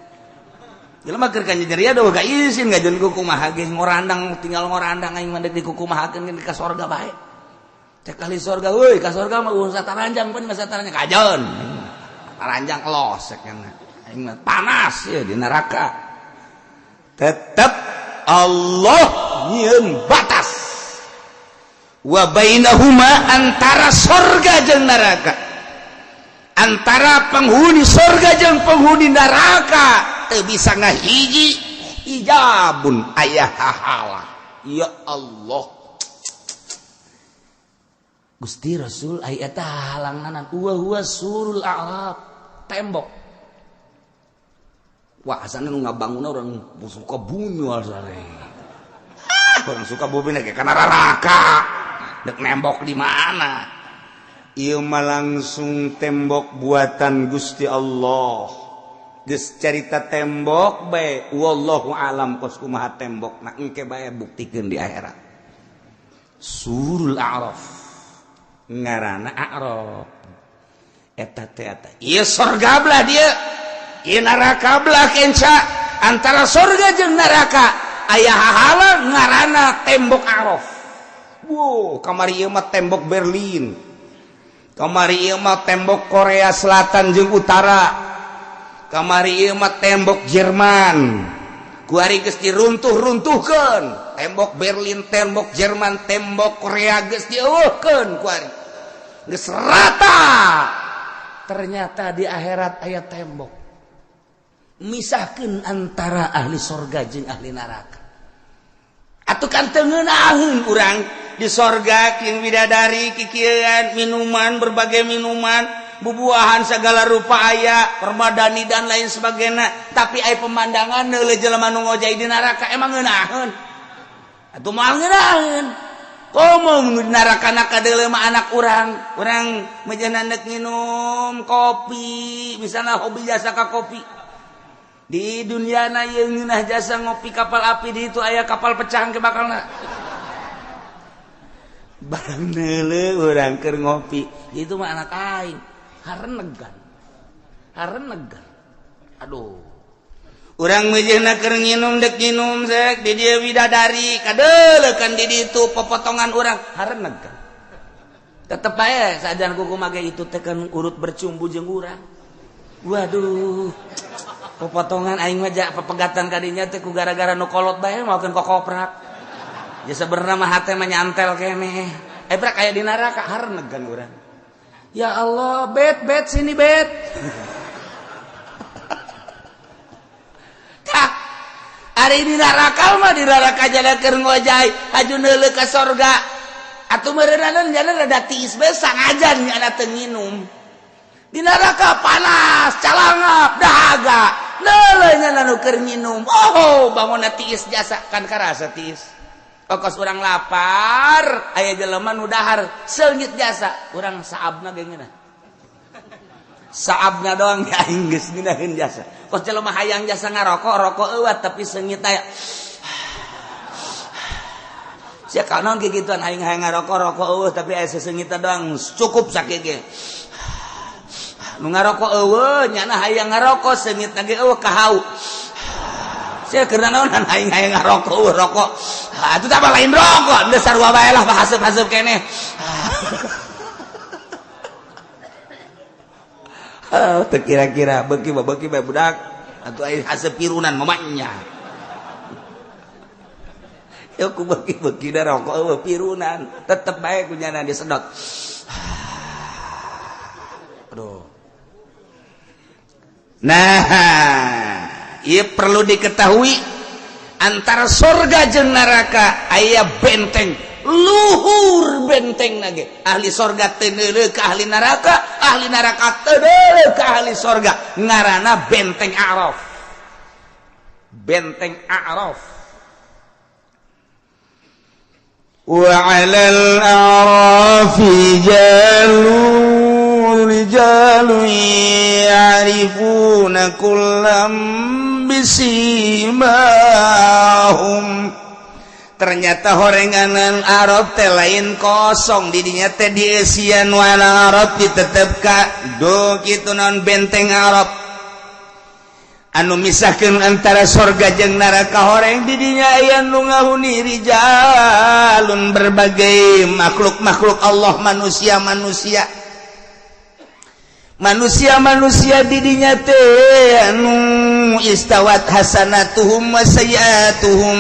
Jelema keur kanyanyerian eueuh ka isin ngajeun ku kumaha ge ngorandang, tinggal ngorandang aing mah deuk dikukumahakeun ka sorga bae. Cek ahli sorga, euy ka sorga mah eueuh sataranjang pan mah sataranjang kajeun. Taranjang los cek aing mah panas ya di neraka. Tetep Allah nyieun batas. Wa bainahuma, antara sorga jeung neraka, antara penghuni sorga jeung penghuni neraka teu bisa ngahiji, hijabun aya hahalang. Ya Allah Gusti Rasul, aya eta halanganan wa huwa surul a'rab, tembok. Wah, asana nu ngabangunna urang suka bumi asana. Orang suka bumi ge kana neraka. Dek nembok di mana? Ieu mah langsung tembok buatan Gusti Allah. Geus carita tembok bae, wallahu alam kos kumaha tembok. Nah engke bae buktikeun di akhirat. Surul A'raf. Ngaranna A'raf. Eta teh eta. Ieu sorga belah dieu. Ieu neraka belah kenca. Antara sorga jeung neraka aya hahalang ngaranna tembok A'raf. Wow, kamari ieu mah tembok Berlin. Kamari ieu mah tembok Korea Selatan jeung Utara. Kamari ieu mah tembok Jerman. Kuari geus diruntuh-runtuhkeun. Tembok Berlin, tembok Jerman, tembok Korea geus dieuweuhkeun kuari. Geus rata. Ternyata di akhirat aya tembok. Misahkeun antara ahli sorga jeung ahli neraka. Atuh kan teu ngeunaheun urang di sorga jeung bidadari kikieuan minuman berbagai minuman bubuahan segala rupa aya permadani dan lain sebagainya, tapi aya pemandangan neuleuh jelema nu ngojay di neraka emang ngeunaheun atuh moal ngeunaheun. Komo di neraka na kadeuleuh mah anak urang, urang meujeuhna neuk nginum kopi misalna hobi jasa ka kopi di dunia na ieu ngeunah jasa ngopi kapal api di itu aya kapal pecah ke bakalna. Barang neuleuh urang keur ngopi itu mah anak aing harenegan harenegan. Aduh, urang meujeuhna keur nginum dek nginum sek di dieu bidadari kadeuleukan di ditu popotongan urang harenegan. Tetep bae sajan kuku mage itu teh kan urut bercumbu jeung urang. Waduh, popotongan aing mah pepegatan kadinya teh ku gara-gara nu kolot bae maokeun kokoprak. Ya sebenarnya mah hate mah nyantel keneh. Prak aya di neraka harenegan urang. Ya Allah, bet bet sini bet. Tah, ari di neraka mah di neraka jada keur ngojay, haju neuleuh ka sorga. Atuh meureunana jana rada tiis bae sangajan nya teu nginum. Di neraka panas, calangap, dahaga. Neuleuh nya nu keur nginum. Oh, bangunna tiis jasa kan karasa tiis. Kos urang lapar, aya jelema nu dahar seungit jasa, urang saabna ge ngeunah. Saabna doang ge aing geus ngeunaheun jasa. Kos jelema hayang jasa ngarokok, rokok eueuh tapi seungit aya. Sia kanaon kikituan aing hayang ngarokok, rokok eueuh tapi aya seseungitna doang cukup sakieu ge. Nu ngarokok eueuh nyana hayang ngarokok seungitna ge eueuh kahau. Sia keur naonan aing hayang ngarokok eueuh rokok. Atuh tah lain rokok, geus sarua bae lah haseup-haseup keneh. Teu kira-kira beuki mah beuki bae budak. Atuh aing haseup pirunan mamanya. Yo ku beuki-beuki da rokok eueuh pirunan, tetep bae ku nyana disedot. Aduh. Nah, ieu perlu diketahui antara sorga jeung neraka aya benteng luhur benteng nage. Ahli sorga teu neuleuh ka ahli neraka, ahli neraka teu neuleuh ka ahli sorga. Ngaranna benteng A'raf. Benteng A'raf. Wa 'alal a'rafi rijalun ya'rifuna kullam bisimahum. Ternyata horenganan Arab teh lain kosong didinya teh dieusian wana Arab ditetep ka do kitu naon benteng Arab anu misahkeun antara sorga jeung neraka. Horeng didinya aya nu ngahuni rijalun berbagai makhluk-makhluk Allah, manusia-manusia manusia-manusia didinya teh anu istawat hasanatuhum wa sayyiatuhum.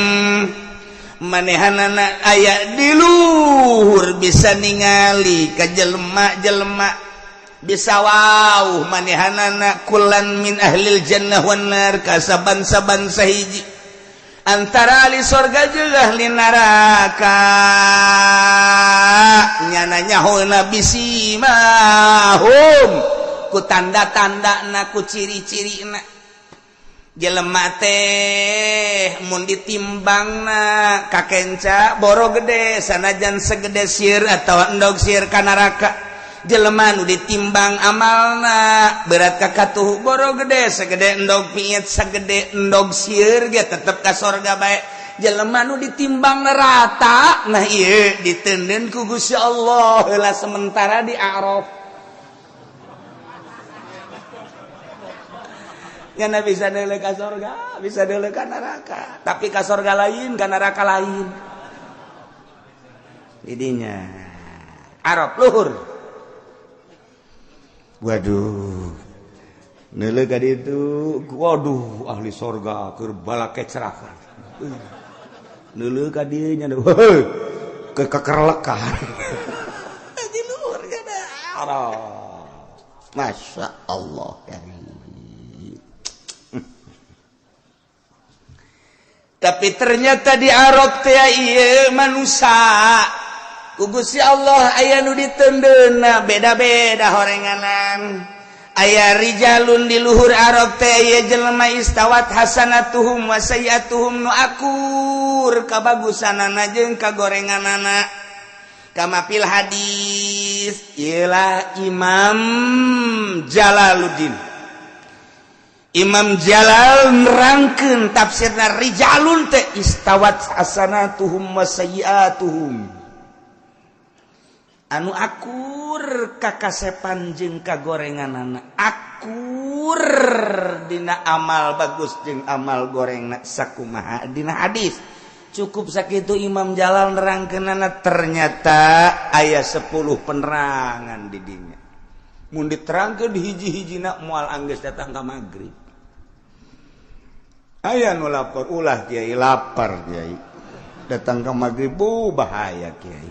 Manehanana aya di luhur bisa ningali ka jelema-jelema bisa wau manehanana kulan min ahlil jannah wan nar ka saban-saban sahiji antara ahli sorga jeung ahli neraka. Nyana nyahona bisimahum ku tanda-tandana ku ciri-cirina. Jelema teh mun ditimbangna kakenca boro gede sanajan segede sir atau endog sir ka neraka. Jelema nu ditimbang amalna berat ka katuhu boro gede segede endog piit segede endog sir ge tetep ka sorga bae. Jelema nu ditimbang rata nah ieu ditenden ku Gusti Allah heula sementara di Araf. Ngana bisa deuleu ka sorga, bisa deuleu ka neraka. Tapi ka sorga lain, ka neraka lain. Didinya Arab luhur. Waduh. Neuleuh ka ditu, waduh ahli sorga keur balakecrakan. Neuleuh ka dieu nya ke kekerlekan. Di luhur kana Arab. Masya Allah ya. Tapi ternyata di Arab teh ieu manusia ku Gusti Allah aya nu ditendeuna beda-beda horenganan. Aya rijalun di luhur Arab teh ieu jelema istawat hasanatuhum wa sayyiatuhum nu akur kabagusanana jeung kagorenganana. Kama fil hadis ieulah Imam Jalaluddin. Imam Jalal nerangkeun tafsirna rijalun teh istawat hasanatuhum wa sayyiatuhum. Anu akur kakasepan jeung kagorenganana, akur dina amal bagus jeung amal gorengna sakumaha dina hadis. Cukup sakitu Imam Jalal nerangkeunana ternyata aya 10 penerangan di dinya. Mun diterangkeun hiji-hijina moal anggeus datang ka magrib. Aya nu lapor ulah kiai lapar kiai datang ke magrib bu bahaya kiai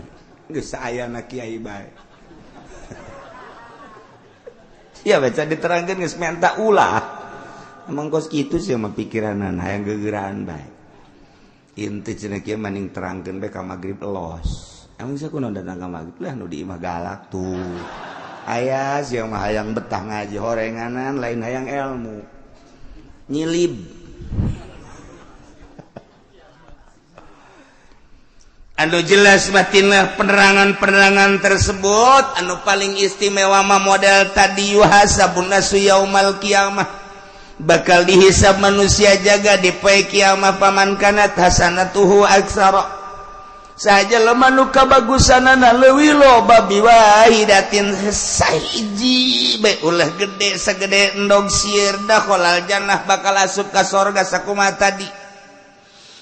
geus saayana kiai bae. Ya baca diterangkeun geus menta ulah emang kos kitu sih mah pikiranan hayang gegeraan bae. Inti cenah kieu maning terangkeun bae ka magrib los. Emang sia kunaon datang ka magrib lah nu di imah galak tuh. Aya sia mah hayang betah ngaji horenganan lain hayang ilmu. Nyilib. Anu jelas batinlah penerangan-penerangan tersebut anu paling istimewa mah model tadi yuhasabun nasu yaumal qiyamah bakal dihisab manusia jaga di poe kiamah paman kanat hasanatuhu aksara saja lemah nu kabagusanana leuwih loba biwahidatin sahiji bae ulah gede sagede endog sieur dakhalal jannah bakal asup ka sorga sakumaha tadi.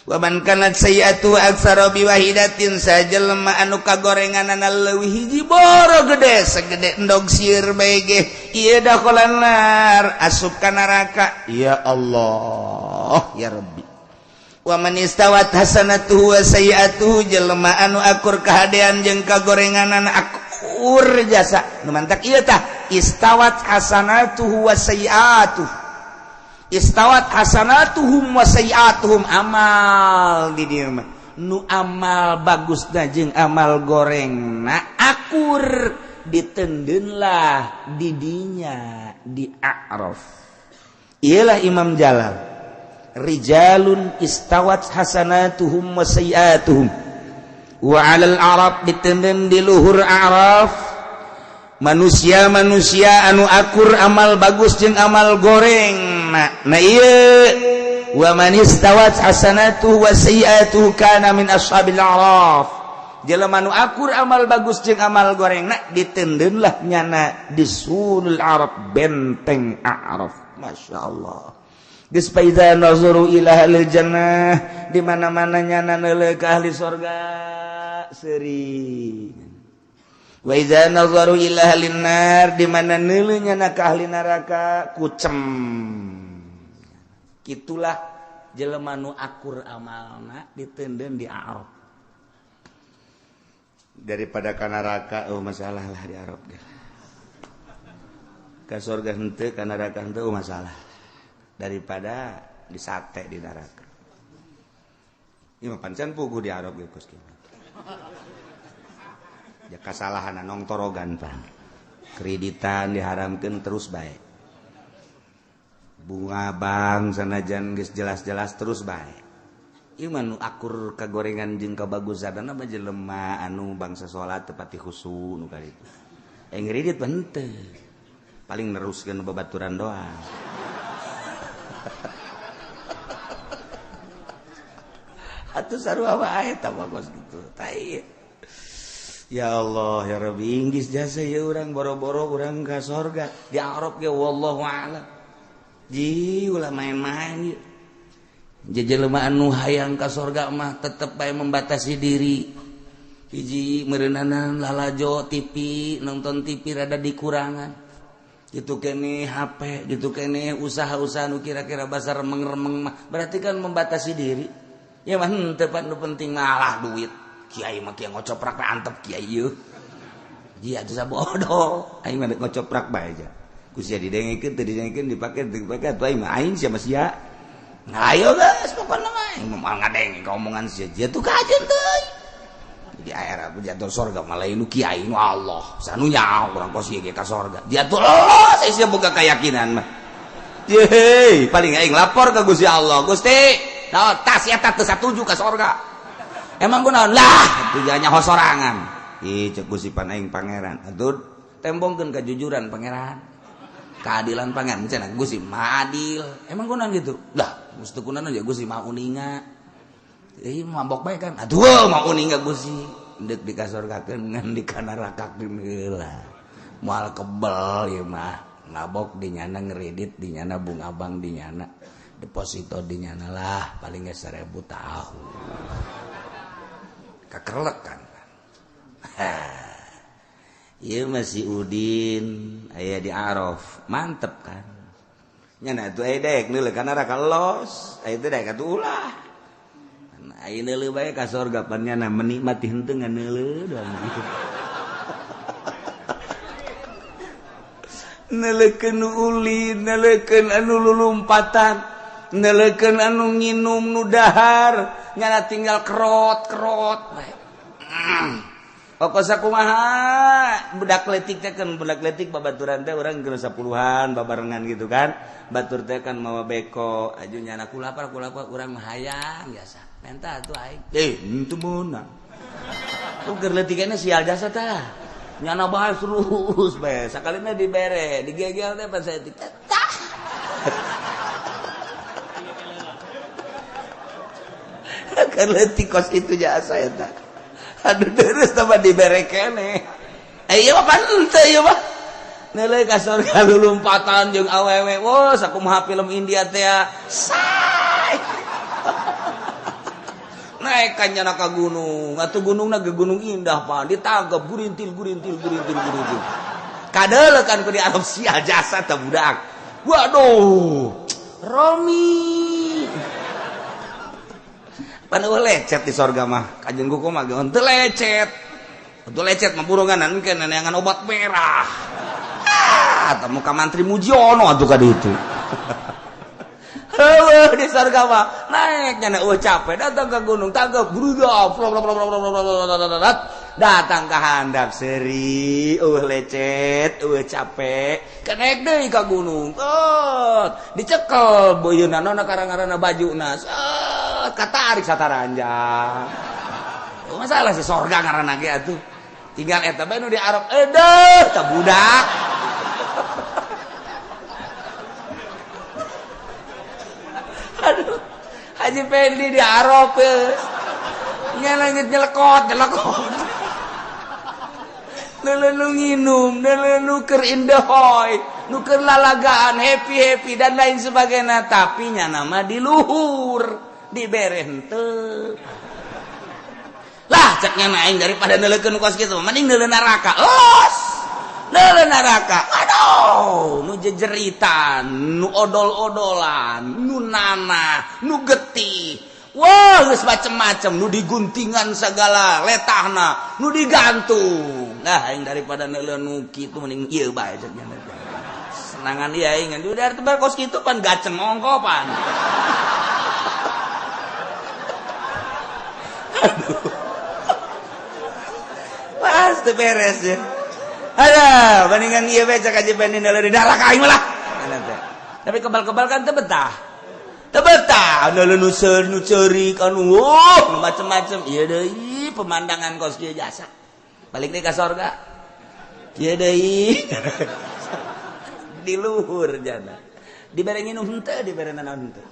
Waman kanat sayyi'atu aktsara biwahidatin sajelema anu kagorenganana leuwih hiji boro gede segede endog sieur bae ge ieu dakhalan nar asup ka neraka. Ya Allah ya Rabbi. Waman istawat hasanatuhu wa sayyi'atuhu jelema anu akur kahadean jeung kagorenganana akur jasa nu mantak ieu tah istawat hasanatuhu wa sayyi'atuhu istawat hasanatuhum wa sayyi'atuhum amal di dieu mah nu amal bagusna jeung amal gorengna akur ditendeunlah di dinya di A'raf. Iyalah Imam Jalal rijalun istawat hasanatuhum wa sayyi'atuhum wa 'alal a'raf ditendeun di luhur A'raf manusia-manusia anu akur amal bagus jeung amal goreng. Nah ieu wa man istawat hasanatuhu wa sayyi'atuhu kana min ashabil a'raf. Jelema nu akur amal bagus jeung amal goreng na ditendeunlah nyana di sulul Arab benteng A'raf. Masya Allah. Geus fa iza nazaru ila ahlil jannah di mana-mana nyana neuleuh ka ahli sorga seuri. Wa iza nazaru ila ahlin nar di mana neuleuh nyana ka ahli neraka kucem. Itulah jelema nu akur amalna ditendeun di Arab. Daripada ka neraka oh masalah lah di Arab ge. Ka surga henteu ka neraka henteu oh masalah. Daripada disate di neraka. Ieu mah pancen puguh di Arab ge kos kieu. Ya kasalahan nong torogan pan. Kreditan diharamkeun terus bae. Bunga bang sanajan geus jelas-jelas terus bae. Ieu mah nu akur kagorengan jeung kabagusanana mah jelema anu bangsa salat tepati khusu nu kaditu. Ngridit mah henteu. Paling neruskeun babaturan doang. Atuh sarua wae eta mah kos kitu. Tai. Ya Allah ya Rabbi inggis jasa ya urang boro-boro urang ka sorga di Arab ge wallahu a'lam. Ji ulah main-main ieu. Jelema anu hayang ka sorga mah tetep bae membatasi diri. Hiji meureunana lalajo TV, nonton TV rada dikurangan. Gitu kene HP, gitu kene usaha-usaha nu kira-kira basa remeng-remeng mah berarti kan membatasi diri. Ya mah henteu pan nu penting malah duit. Kiai mah kieu ngocoprak antep kiai ieu. Ji atuh sabodo, aing mah ngocoprak bae aja. Ku sia didengekeun teu didengekeun dipake teu dipake atuh aing mah aing sia mah sia. Ayo guys, pokoknya mah mau ngadeng omongan sia dia tuh kajen teuy. Di air aku jatuh sorga malah nu kiai nu Allah. Sanunya urang kos ieu ge ka sorga. Jatuh Allah, saya sia boga keyakinan mah. Yeay, paling aing lapor ke Gusti Allah. Gusti, naon tas eta teu satuju ka sorga. Emang kunaon lah, tujuannya hosorangan. Ih, cek Gusti pan aing pangeran. Atuh tembongkeun kejujuran pangeran. Keadilan pangeran cenah Gusti mah adil. Emang kunaon gitu? Lah, mesti kunaon ya Gusti mah uninga. Ih, mabok bae kan. Aduh, mah uninga Gusti. Deuk dikasorgakeun ngan dikanarakakeun heula. Moal kebel ieu mah. Mabok di nyana ngeredit, di nyana bunga bank, di nyana deposito di nyana lah paling ge 1000 tahun. Kakerlek kan. Ieu masih Udin aya di Araf, mantep kan. Nya atuh aya daek neuleuh ka neraka los, aya teh daek atuh ulah. Aya neuleuh bae ka sorga pan nyana menikmati henteu ngan neuleuh doang gitu. Neuleukeun nu ulin, neuleukeun anu lulumpatan, neuleukeun anu nginum nu dahar, nyana tinggal kerot-kerot bae. Pokok sakumaha budak letik teh kan budak letik babaturan teh urang geus 10-an babarengan gitu kan. Batur teh kan mawa beko aju nyana kulapar urang mah hayang biasa. Menta atuh aing. Henteu meunang. Tuh keur leutikna sial jasa tah. Nyana bae terus bae sakalina dibere digegel teh pan saeutik tah. Keur leutik kos itu jasa eta. Aduh terus tambah dibere kene. Ieu mah pan henteu ieu mah. Neuleuh ka sorga lulumpatan jeung awewe. Wah, sakumaha film India teh. Say. Naik ka nyana ka gunung. Atuh gunungna ge gunung indah pan. Ditangkep gurintil gurintil gurintil gurintil. Kadeuleuh kan ku di Arab sia jasa teh budak. Waduh. Romi. Pan eueuh lecet di sorga mah. Kajeun kuku mah ge henteu lecet. Henteu lecet mah burungan engke neangan obat merah. Ah, temu ka mantri Mujiono atuh ka ditu. Heueuh di sorga mah naik nyana eueuh capek datang ke gunung tanggep bruda datang ka handap seuri eueuh lecet eueuh capek kenaik deui ka gunung. Dicekel beuyeunna nona karang-karana bajuna. Katarik sataranjang. Masalah si sorga ngaranna ge atuh. Tinggal eta bae nu di Arab edeuh tah budak. Aduh, Haji Pendi di Arab nya langit nyelekot, nyelekot. Neuleuh nu nginum, neuleuh nu keur indehoy, nu keur lalagaan, happy-happy dan lain sebagainya, tapi nya nama di luhur. Dibere henteu. Lah cek nya aing daripada neuleukeun kos kitu mending neuleuh neraka. Los. Neuleuh neraka. Aduh, nu jejeritan, nu odol-odolan, nu nanah, nu getih. Wah, geus macem-macem, nu diguntingan segala letahna, nu digantung. Nah, aing daripada neuleuh nu kitu mending ieu bae cek nya. Senangan ieu aing ngan udah tebar kos kitu pan gaceng ongko pan. Aduh. Pasti beres ya. Ada bandingan ieu bae cek aja banding di dalam aing lah. Tapi kebal-kebal kan teu betah. Teu betah, anu nu ceurik anu wuh macem-macem. Ieu deui pemandangan kos kieu jasa. Balik deui ka sorga. Kieu deui. Di luhur jana. Dibere nginum henteu, dibere naon henteu.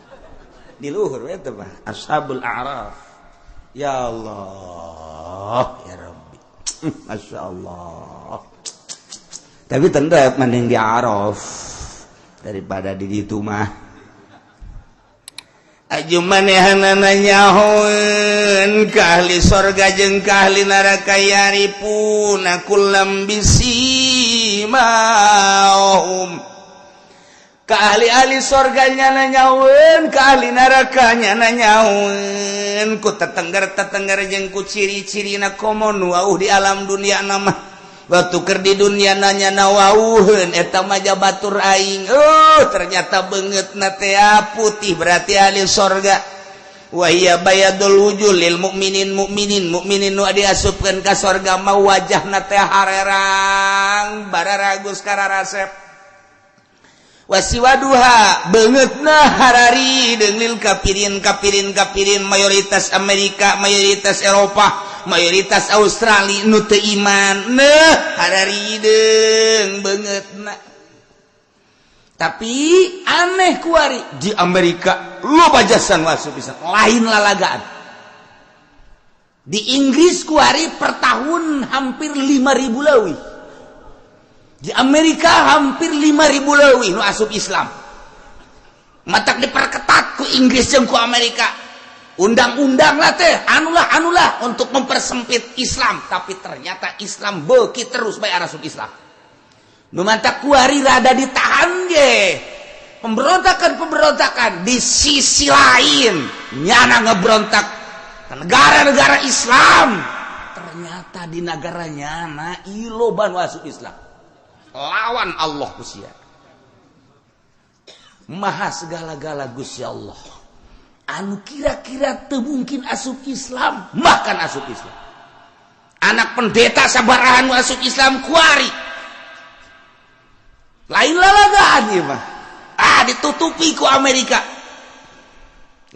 Di luhur we teh mah Ashabul A'raf. Ya Allah, ya Rabbi. Masya Allah. Tapi tetap mending di Araf daripada di ditu mah. Aju manehanana nyahoeun ka ahli sorga jeung ka ahli neraka yarifuna kullam bisimahum. Ka ahli-ahli sorga nyana nyahoeun, ka ahli neraka nyana nyahoeun ku tetengger-tetengger jeung ku ciri-cirina komo nu wauh di alam dunia nama. Waktu keur di dunia nanya nawauheun eta mah batur aing. Oh, ternyata beungeutna teh putih berarti ahli sorga. Wa hiya bayadul wujuh lil mukminin mukminin mukminin nu diasupkeun ka sorga mah wajahna teh harerang bararagus kararasep. Wasiwaduha beungeutna hararideung lil kafirin kafirin kafirin mayoritas Amerika, mayoritas Eropa, mayoritas Australia nu teu iman neh hararideung beungeutna. Tapi aneh kuari di Amerika loba jasa nu asup Islam lain lalagaan. Di Inggris kuari per tahun hampir 5.000 leuwih. Di Amerika hampir 5.000 leuwih nu asup Islam. Matak diperketat ku Inggris jeung ku Amerika. Undang-undang lah teh, anulah anulah untuk mempersempit Islam, tapi ternyata Islam beuki terus bae asup Islam. Nu mantak kuari rada ditahan ge. Pemberontakan-pemberontakan di sisi lain nyana ngebrontak negara-negara Islam. Ternyata di negara nyana loba nu asup Islam. Lawan Allah Gusti. Maha segala-gala Gusti Allah. Anu kira-kira teu mungkin asup Islam, bahkan asup Islam. Anak pendeta sabaraha nu asup Islam kuari. Lain lalagaan ieu mah. Ah, ditutupi ku Amerika.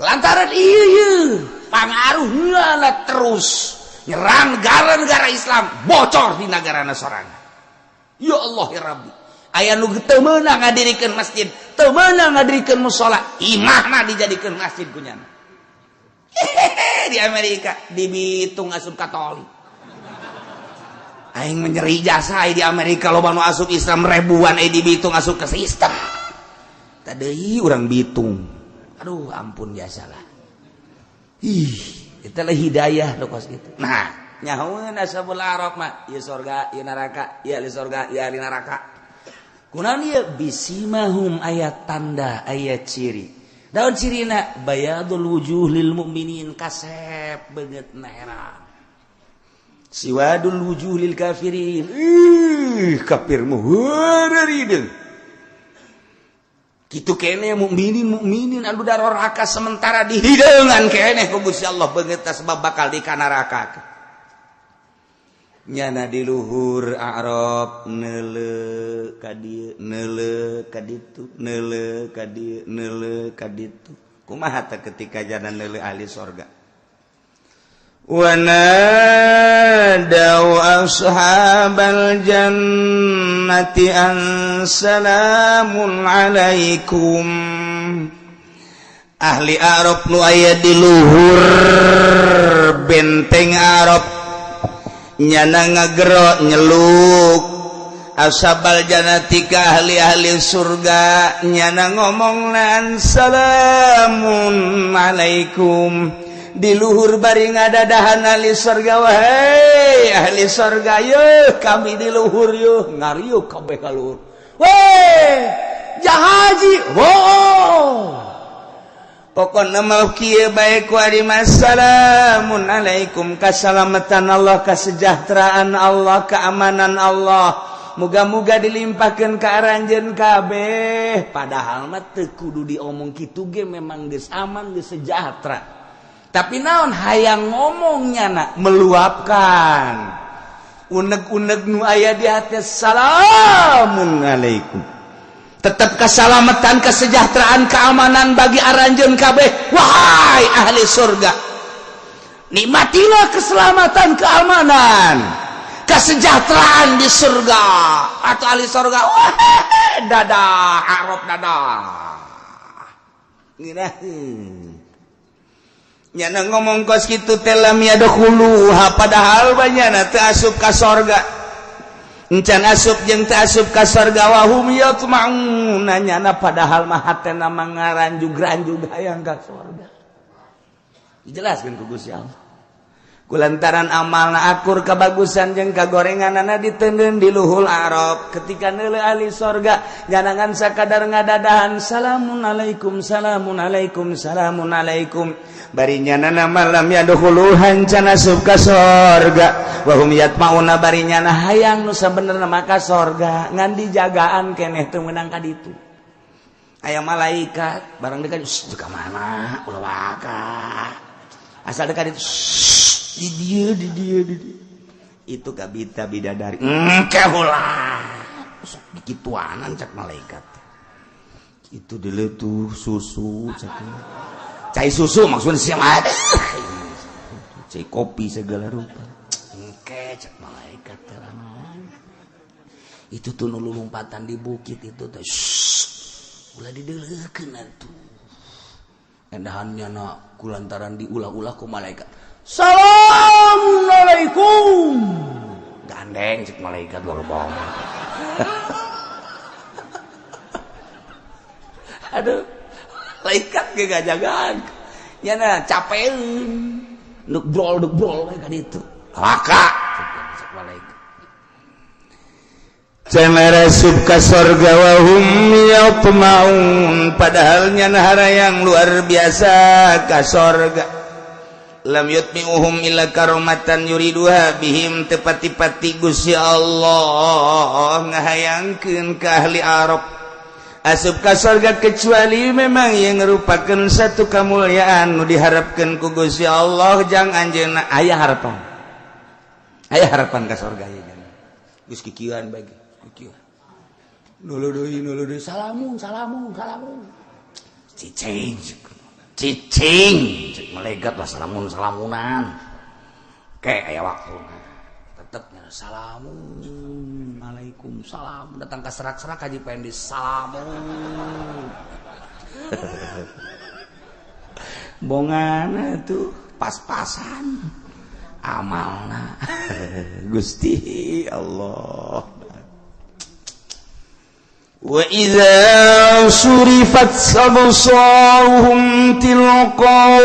Lantaran ieu pangaruhna terus nyerang negara-negara Islam, bocor di negara sorangan. Ya Allah ya Rabbi. Aya nu teu meunang ngadirikeun masjid, teu meunang ngadirikeun musala, imahna dijadikeun masjid ku nyana. Di Amerika dibitung asup Katolik. Aing menyeri jasa di Amerika loba nu asup Islam ribuan dibitung asup ke sistem. Tadi urang bitung. Aduh ampun jasalah. Ih, itulah hidayah nu kos kitu. Nah, nyahoeun Ashabul A'raf mah, ieu sorga, ieu neraka, ieu ahli sorga, ieu ahli neraka. Kunaon ieu bisimahum aya tanda, aya ciri. Daun cirina bayadul wujuh lil mukminin kasep beungeutna herang. Siwadul wujuh lil kafirin. Ih, kafir mah heureurideung. Kitu keneh mukminin mukminin anu daroraka sementara dihideungan keneh ku Gusti Allah beungeutna sebab bakal dikanaraka. Nyana di luhur A'raf neule ka dieu neule ka ditu neule ka dieu neule ka ditu. Kumaha teh ketika jana neule ahli sorga? Wa nadau ashabal jannati an salamun alaikum. Ahli A'raf nu aya di luhur benteng A'raf nyana ngagero nyeluk ashabal jannati ka ahli-ahli surga nyana ngomong lan salamun alaikum. Di luhur bari ngadadahan ahli surga, wahai ahli surga yeuh kami di luhur yeuh ngariuh kabeh ka luhur. Weh jahaji oh pokona mau kieu bae ku ari salamun alaikum, kasalamatan Allah, kesejahteraan Allah, keamanan Allah, muga-muga dilimpahkeun ka aranjeun kabeh. Padahal mah teu kudu diomong kitu ge memang geus aman geus sejahtera. Tapi naon hayang ngomongnya nak meluapkan unek-unek nu aya di hati salamun alaikum. Tetap keselamatan, kesejahteraan, keamanan bagi aranjeun kabeh. Wahai ahli surga, nikmatilah keselamatan, keamanan, kesejahteraan di surga. Atau ahli surga, wah, dadah Arab, dadah. Ngeunaheun nyana ngomong kos kitu teh, lam yadkhuluha, padahal banyana teu asup ka sorga, encan asup jeung teu asup ka sorga. Wahum yatma'un, nyana padahal mah hatena mah ngaranjug-ranjug hayang ka sorga. Dijelaskeun ku Gusti Allah, kulantaran amalna akur, kebagusan jeung kagorenganana, diteundeun di luhul Arab. Ketika neuleuh ahli sorga, nyanangan sakadar ngadadahan, "Salamun alaikum, salamun alaikum, salamun alaikum." Bari nyanana lam yadkhuluha, can asup ka sorga. Wahum yatmauna, bari nyana hayang nu sabenerna mah ka sorga, ngan dijagaan keneh teu meunang ka ditu. Aya malaikat barang dekat ka mana, ulah waka, asal dekat itu di dia, di dia, di dia itu kabita bidadari engke ulah sok gituanan, cak malaikat itu diletuh susu, cak cai susu, maksudnya siang ada cai kopi segala rupa. Engke, cak malaikat, terangan itu tuh nu lompatan di bukit itu teh ulah dideleukeun atuh endahannya na kulantaran diulah-ulah ku malaikat. "Assalamualaikum," gandeng, cek malaikat luar bawah. Aduh, malaikat ge gajagaan nya na capeun nuk brol nuk brol ka ditu laka, cek malaikat. Cenah asup ka sorga, wahum yatmaun, padahal nyana harayang luar biasa ka sorga. Lam yutmi'uhum illa karomatan yuriduha bihim, tepati-pati Gusti Allah ngahayangkeun ka ahli Arab asup ka sorga kecuali memang yang merupakan satu kemuliaan nu diharapkan ku Gusti Allah jang anjeunna. Aya harapan, aya harapan ka sorga ieu geus kikieuan bagi kikieuan nulu deui, nulu deui, salamun, salamun, salamun, cicing cicing, cek malaikat lah. Salamun salamunan kayak aya waktu tetep salamun alaikum salam, datang ke serak-serak haji pengen di salamun bongana tuh pas-pasan amalna. Gusti Allah. وإذا صرفت أبصارهم تلقاء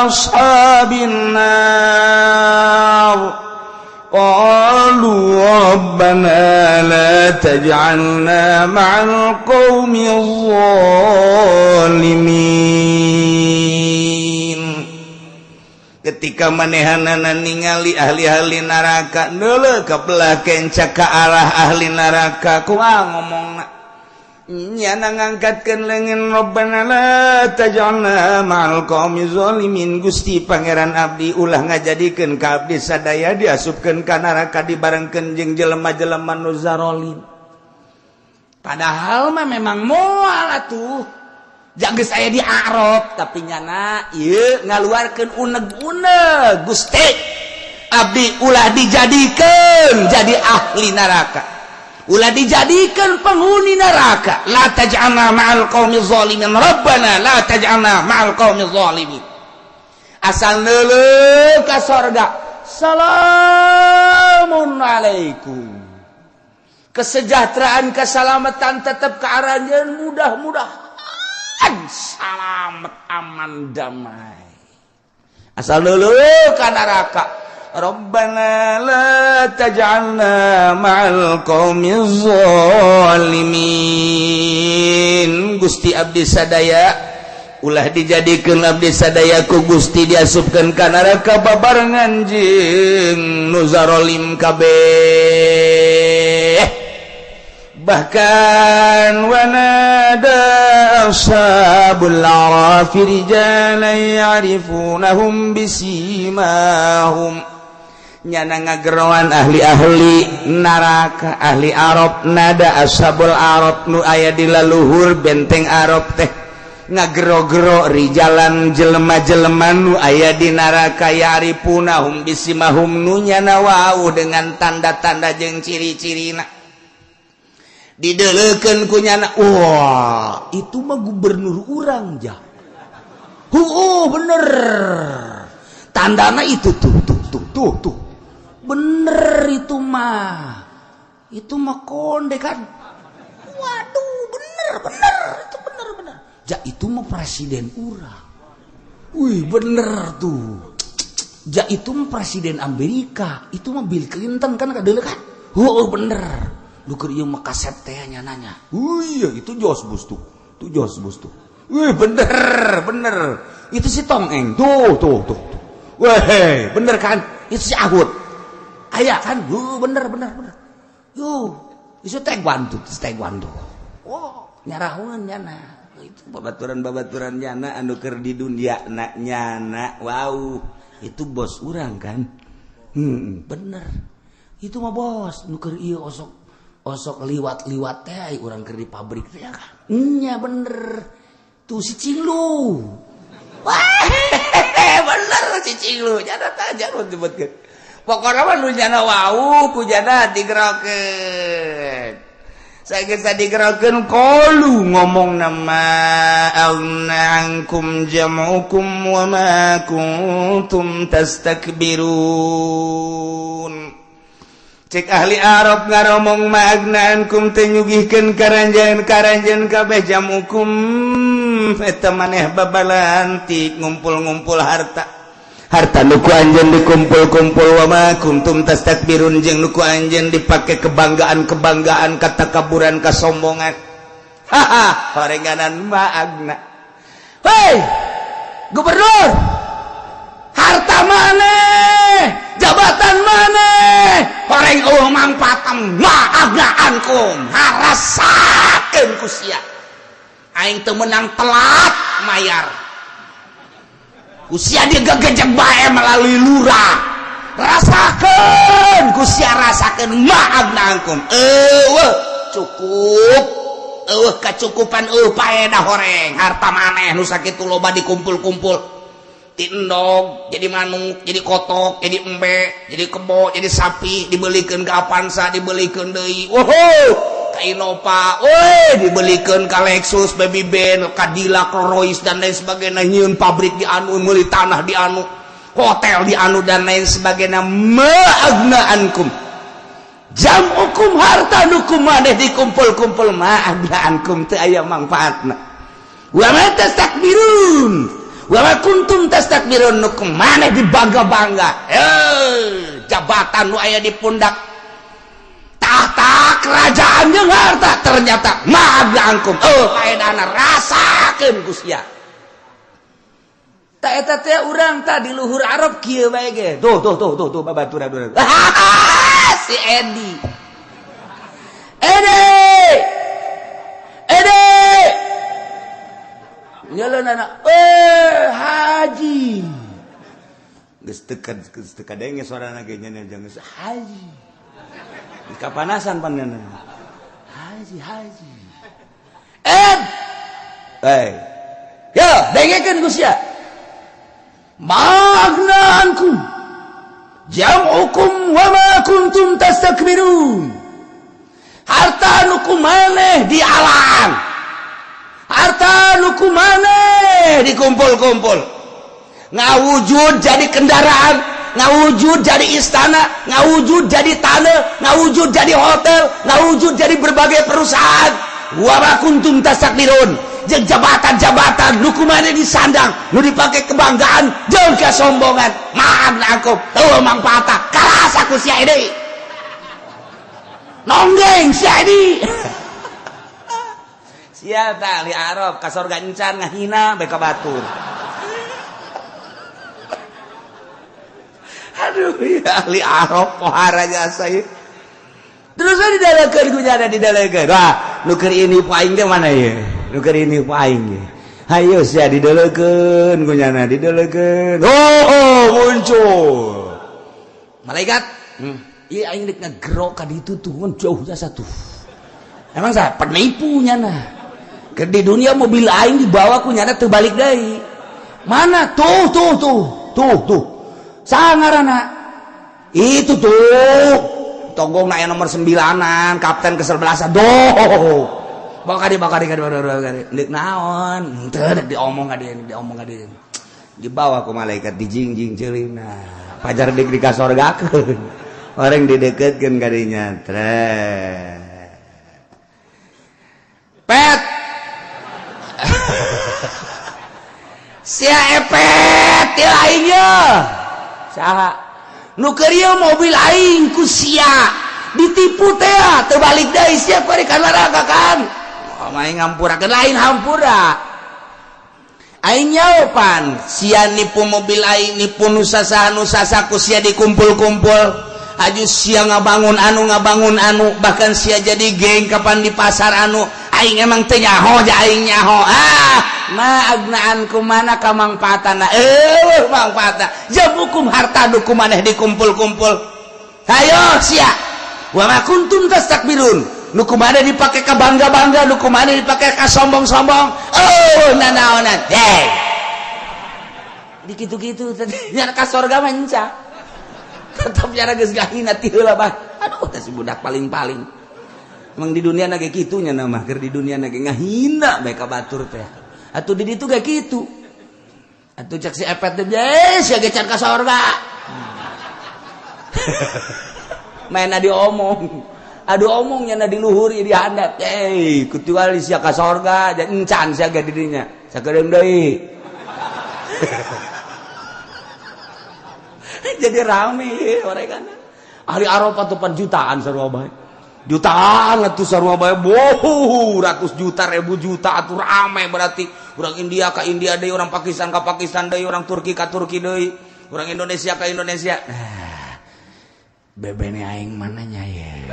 أصحاب النار قالوا ربنا لا تجعلنا مع القوم الظالمين. Ketika manehanana ningali ahli-ahli neraka, neuleuh ka belah kenca ka arah ahli neraka, kumaha ngomongna? Nyana ngangkatkeun leungeun, "Rabbana la taj'alna ma'al qaumi zalimin." Gusti Pangeran abdi, ulah ngajadikeun ka abdi sadaya diasupkeun ka neraka dibarengkeun jeung jelema-jelema nu zarolim. Padahal mah memang moal atuh jaga saya di Arab, tapi nyana ieu ngaluarkeun uneg-uneg, "Gusti abdi, ulah dijadikeun jadi ahli neraka, ulah dijadikan penghuni neraka. La taj'alna ma'al qaumi zalimin, rabbana la taj'alna ma'al qaumi zalimin." Asal neuleuh ka sorga, salamun alaikum, kesejahteraan, keselamatan tetap ke arahnya, mudah-mudahan salamet, aman, damai. Asal dulu ka neraka, "Rabbana la taj'alna ma'al qaumi zalimin." Gusti abdi sadaya, ulah dijadikeun abdi sadaya ku Gusti diasupkeun ka neraka babarengan jeung nu zarolim kabeh. Bahkan wanada ashabul arafi rijalan ya'rifunahum bisimahum. Nyana ngageroan ahli-ahli neraka, ahli Arab, nada ashabul Arab nu aya di laluhur benteng Arab teh ngagero-gero rijalan jelema-jelema nu aya di neraka, ya'rifunahum bisimahum, nu nyana wau dengan tanda-tanda jeung ciri-cirina. Dideleukeun ku nyana, wah, itu mah gubernur urang jah. Huuh, bener tandana itu tuh tuh tuh tuh tuh, bener itu mah konde kan. Waduh, bener bener itu, bener bener ja, itu mah presiden urang. Wih, bener tuh ja, itu mah presiden Amerika, itu mah Bill Clinton kan, kadele kan. Oh, bener lu keur ieu mah kasep teh nyananya. Wih, itu Jos Bus tuh tuh, Jos Bus tuh. Wih, bener bener itu si Tong Eng tuh tuh tuh tuh. Weh, bener kan itu si Ahud aya kan. Bener bener bener. Yo, itu taekwondo, taekwondo. Wow, nyarahuan nyana itu babaturan babaturan nyana anu keur di dunia na nyana wow, itu bos urang kan. Bener itu mah bos nu keur ieu osok osok liwat-liwat teh urang keur di pabrik teh kan nya. Bener tuh si Cinglu. Wah, bener si Cinglu nyana tah jangan disebutkeun. Pokoknya mah nu nyana wau ku jana digerokeun. Sageus digerokeun, qalu ngomong nama aghna ankum jam'ukum wa ma kuntum tastakbirun. Cek ahli Arab ngaromong, ma aghna ankum, teu nyugihkeun karanjeun karanjeun kabeh, jam'ukum eta maneh babalantik ngumpul-ngumpul harta harta nu ku anjeun dikumpul-kumpul, wa ma kuntum tastakbirun, jeung nu ku anjeun dipake kebanggaan-kebanggaan, katakaburan, kasombongan. Haha, horenganan ma aghna. Hei gubernur, harta maneh, jabatan maneh horeng eueuh mangfaat. Ma aghna ankum, harasakeun ku sia, aing teu meunang telat mayar ku sia, digegejek bae melalui lurah. Rasakeun ku sia, rasakeun. Ma aghna ankum, eueuh cukup, eueuh kacukupan, eueuh paedah horeng harta maneh nu sakitu loba dikumpul-kumpul, ti endog jadi manuk, jadi kotok, jadi embe, jadi kebo, jadi sapi, dibelikan ke Avanza, dibelikan deui, wow, ka Innova, woi, dibelikan ke Lexus, Baby Benz, Cadillac, Rolls dan lain sebagainya, nyieun pabrik di anu, meuli tanah di anu, hotel di anu dan lain sebagainya. Ma aghna ankum jam'ukum, harta nu ku maneh dikumpul-kumpul, ma aghna ankum, teu aya mangfaatna, wa ma tastakbirun, wa ma kuntum tastakbirun, nu maneh dibangga-bangga, eh, jabatan nu aya di pundak, tahta kerajaan jeung harta, ternyata ma aghna ankum, oh, paedahna. Rasakeun ku sia. Tak eta teh urang tah di luhur Arab kieu bae ge. Tuh tuh tuh tuh tuh, babaturan si Edi. Edi! Edi! Nyeleunana, eh, haji. Geus teu geus teu kadenge suarana ge nya jeung geus haji. Kapanasan panena. Haji, haji. Ed. Hey. Yo, dengekeun ku sia. Ma aghna ankum jam'ukum wa ma kuntum tastakbirun. Harta nu ku maneh di alam, harta nu ku maneh dikumpul-kumpul, ngawujud jadi kendaraan, ngawujud jadi istana, ngawujud jadi tanah, ngawujud jadi hotel, ngawujud jadi berbagai perusahaan, wa ma kuntum tastakbirun, jeung jabatan-jabatan nu ku maneh disandang, nu dipake kebanggaan jeung kesombongan, ma aghna ankum, eueuh mangfaatna. Karasa ku sia ini, nonggeng sia ini. Sia tah ahli Arab ka sorga encan, ngahina bae ka batur. Aduh ya, ahli Arab pohara jasa ieu. Terus didalekeun ku nyana, didalekeun. Wah, nu keur ini ku aing teh mana ye? Nu keur ini ku aing ye. Hayo sia, didalekeun ku nyana, didalekeun. Oh, oh, muncul. Malaikat. Iya aing rek ngagero ka ditu tuh ngan jauh jasa tuh. Emang saya penipu nyana. Ke di dunia mobil aing dibawa ku nyana teu balik deui. Mana tuh tuh tuh tuh tuh. Sangarana. Itu tuh. Tonggong na nomor 9-an, kapten ke-11-an. Doh. Bawa ka dieu, bawa ka dieu, bawa ka dieu. Deuk naon? Henteu deuk diomong ka dieu, diomong ka dieu. Dibawa ku malaikat dijingjing ceulina. Pajar deuk dikasorgakeun. Orang dideketkeun ka dinya. Tret. Pet. Sia epet ieu aing ye. Saha? Nu keur ieu mobil aing ku sia. Ditipu teh teu balik deui sia bari ka neraka kan. Oh, aing ngampurakeun lain hampura. Aing nyaopan sia nipu mobil aing nipu nu sasaha nu sasaha ku sia dikumpul-kumpul. Aju sia ngabangun anu bahkan sia jadi geng kapan di pasar anu aing emang teu nyaho ja aing nyaho ah ma agnaan kumana kamangpaatana eueuh mangpaatna jabukum harta nu kumaneh dikumpul-kumpul hayo sia wa ma kuntum tastakbirun nu kumaneh dipake ka bangga-bangga nu kumaneh dipake ka sombong-sombong eueuh nanaonan hey di kitu-kitu teh nya ka sorga mah enca tetap nyara geus gahina ti heula bah aduh teh si budak paling-paling emang di dunia na ge kitu nya mah keur di dunia na ge ngahina bae ka batur teh atuh di ditu ge kitu atuh cek si epet teh sia ge can ka sorga maena diomong aduh omong nya na di luhur di handap eh kecuali sia ka sorga encan sia ge di dinya sakedeung deui Jadi rame mereka. Ahli Arafah tuh pan jutaan sarua bae. Jutaan atuh sarua bae. Boh, ratus juta, ribu juta atuh rame berarti. Orang India ka India deui, orang Pakistan ka Pakistan deui, orang Turki ka Turki deui, orang Indonesia ka Indonesia. Nah, bebene aing mana nya ye?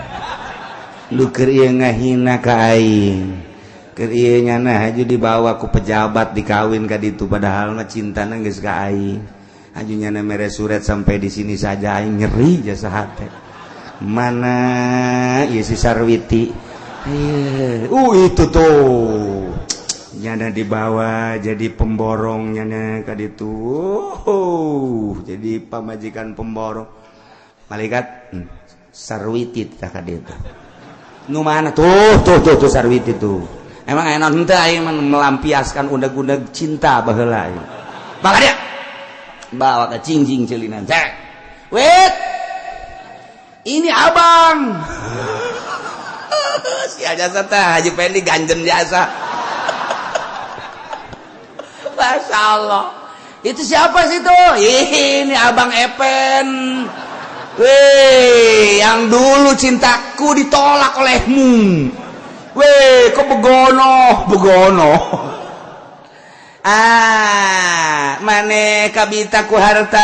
Lu keur ieu ngahina ka aing. Keur ieu nyana haju dibawa ku pejabat dikawin ka ditu padahal mah cintana geus ka aing. Ajunya na mere surat sampai di sini saja aing nyeri jasa hate. Mana ieu si Sarwiti? Itu tuh. Nyana dibawa jadi pemborong nyana ka ditu. Jadi pamajikan pemborong. Malaikat Sarwiti tah ka ditu. Nu mana tuh tuh tuh tuh Sarwiti tuh. Emang aya naon henteu aing melampiaskan undeg-undeg cinta baheula aing. Baka dia bawa ke cingjing celinan cek wait ini abang si jasa teh Haji Pendi ganjen jasa. Masya Allah itu siapa sih tuh? Ini abang Epen. Weh, yang dulu cintaku ditolak olehmu. Weh, kok begono begono. Ah, maneh kabita ku harta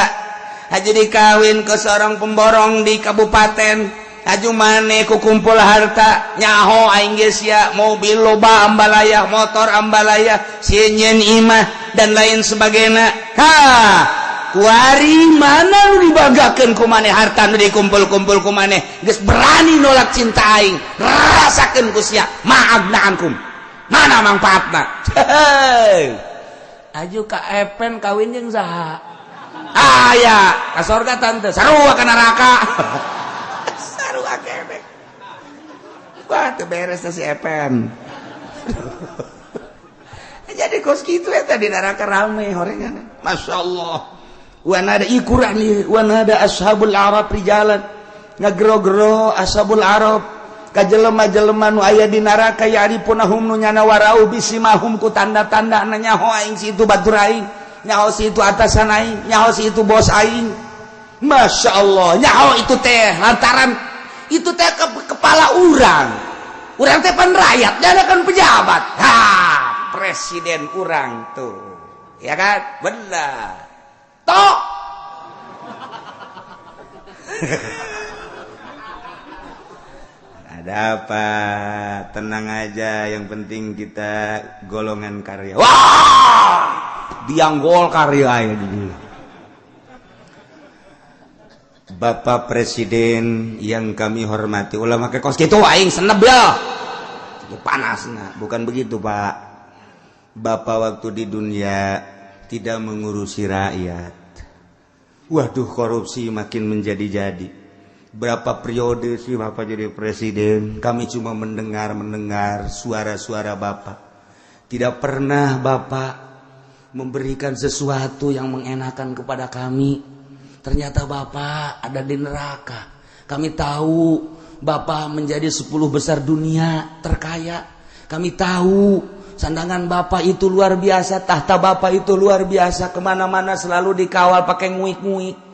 haji dikawin ke seorang pemborong di kabupaten haju maneh ku kumpul harta nyaho aing geus sia mobil loba ambalaya motor ambalaya sieun imah dan lain sebagainya. Ha, kuari mana nu dibanggakeun ku maneh harta nu dikumpul-kumpul ku maneh geus berani nolak cinta aing rasakeun ku sia ma'agnaankum mana mangfaatna. Hei aju ka Epen kawin jeung saha? Aya ka sorga tante sarua ka neraka. Sarua keneh. Wah teu beres si Epen. Jadi kos kitu eta di neraka rame horengan. Masyaallah. Wa nada ikurang wa nada ashabul arab rijalan. Ngagero-gero ashabul arab ka jelema-jelema nu aya di neraka ya'rifunahum nu nyana warau bisimahum ku tanda-tanda nyaho aing si itu batur aing nyaho si itu atasan aing nyaho si itu bos aing. Masya Allah nyaho itu teh lantaran itu teh ke kepala urang urang teh pan rakyat nyana kan pejabat ha presiden urang tuh ya kan benar tok. Ada apa? Tenang aja, yang penting kita golongan karya. Wah, diang gol karya ya. Bapak Presiden yang kami hormati, ulah make kos kitu aing seneb ya. Panas nah, bukan begitu Pak. Bapak waktu di dunia tidak mengurusi rakyat. Waduh, korupsi makin menjadi-jadi. Berapa periode sih Bapak jadi presiden, kami cuma mendengar-mendengar suara-suara Bapak. Tidak pernah Bapak memberikan sesuatu yang mengenakan kepada kami. Ternyata Bapak ada di neraka. Kami tahu Bapak menjadi 10 besar dunia terkaya. Kami tahu sandangan Bapak itu luar biasa, tahta Bapak itu luar biasa, kemana-mana selalu dikawal pakai nguik-nguik.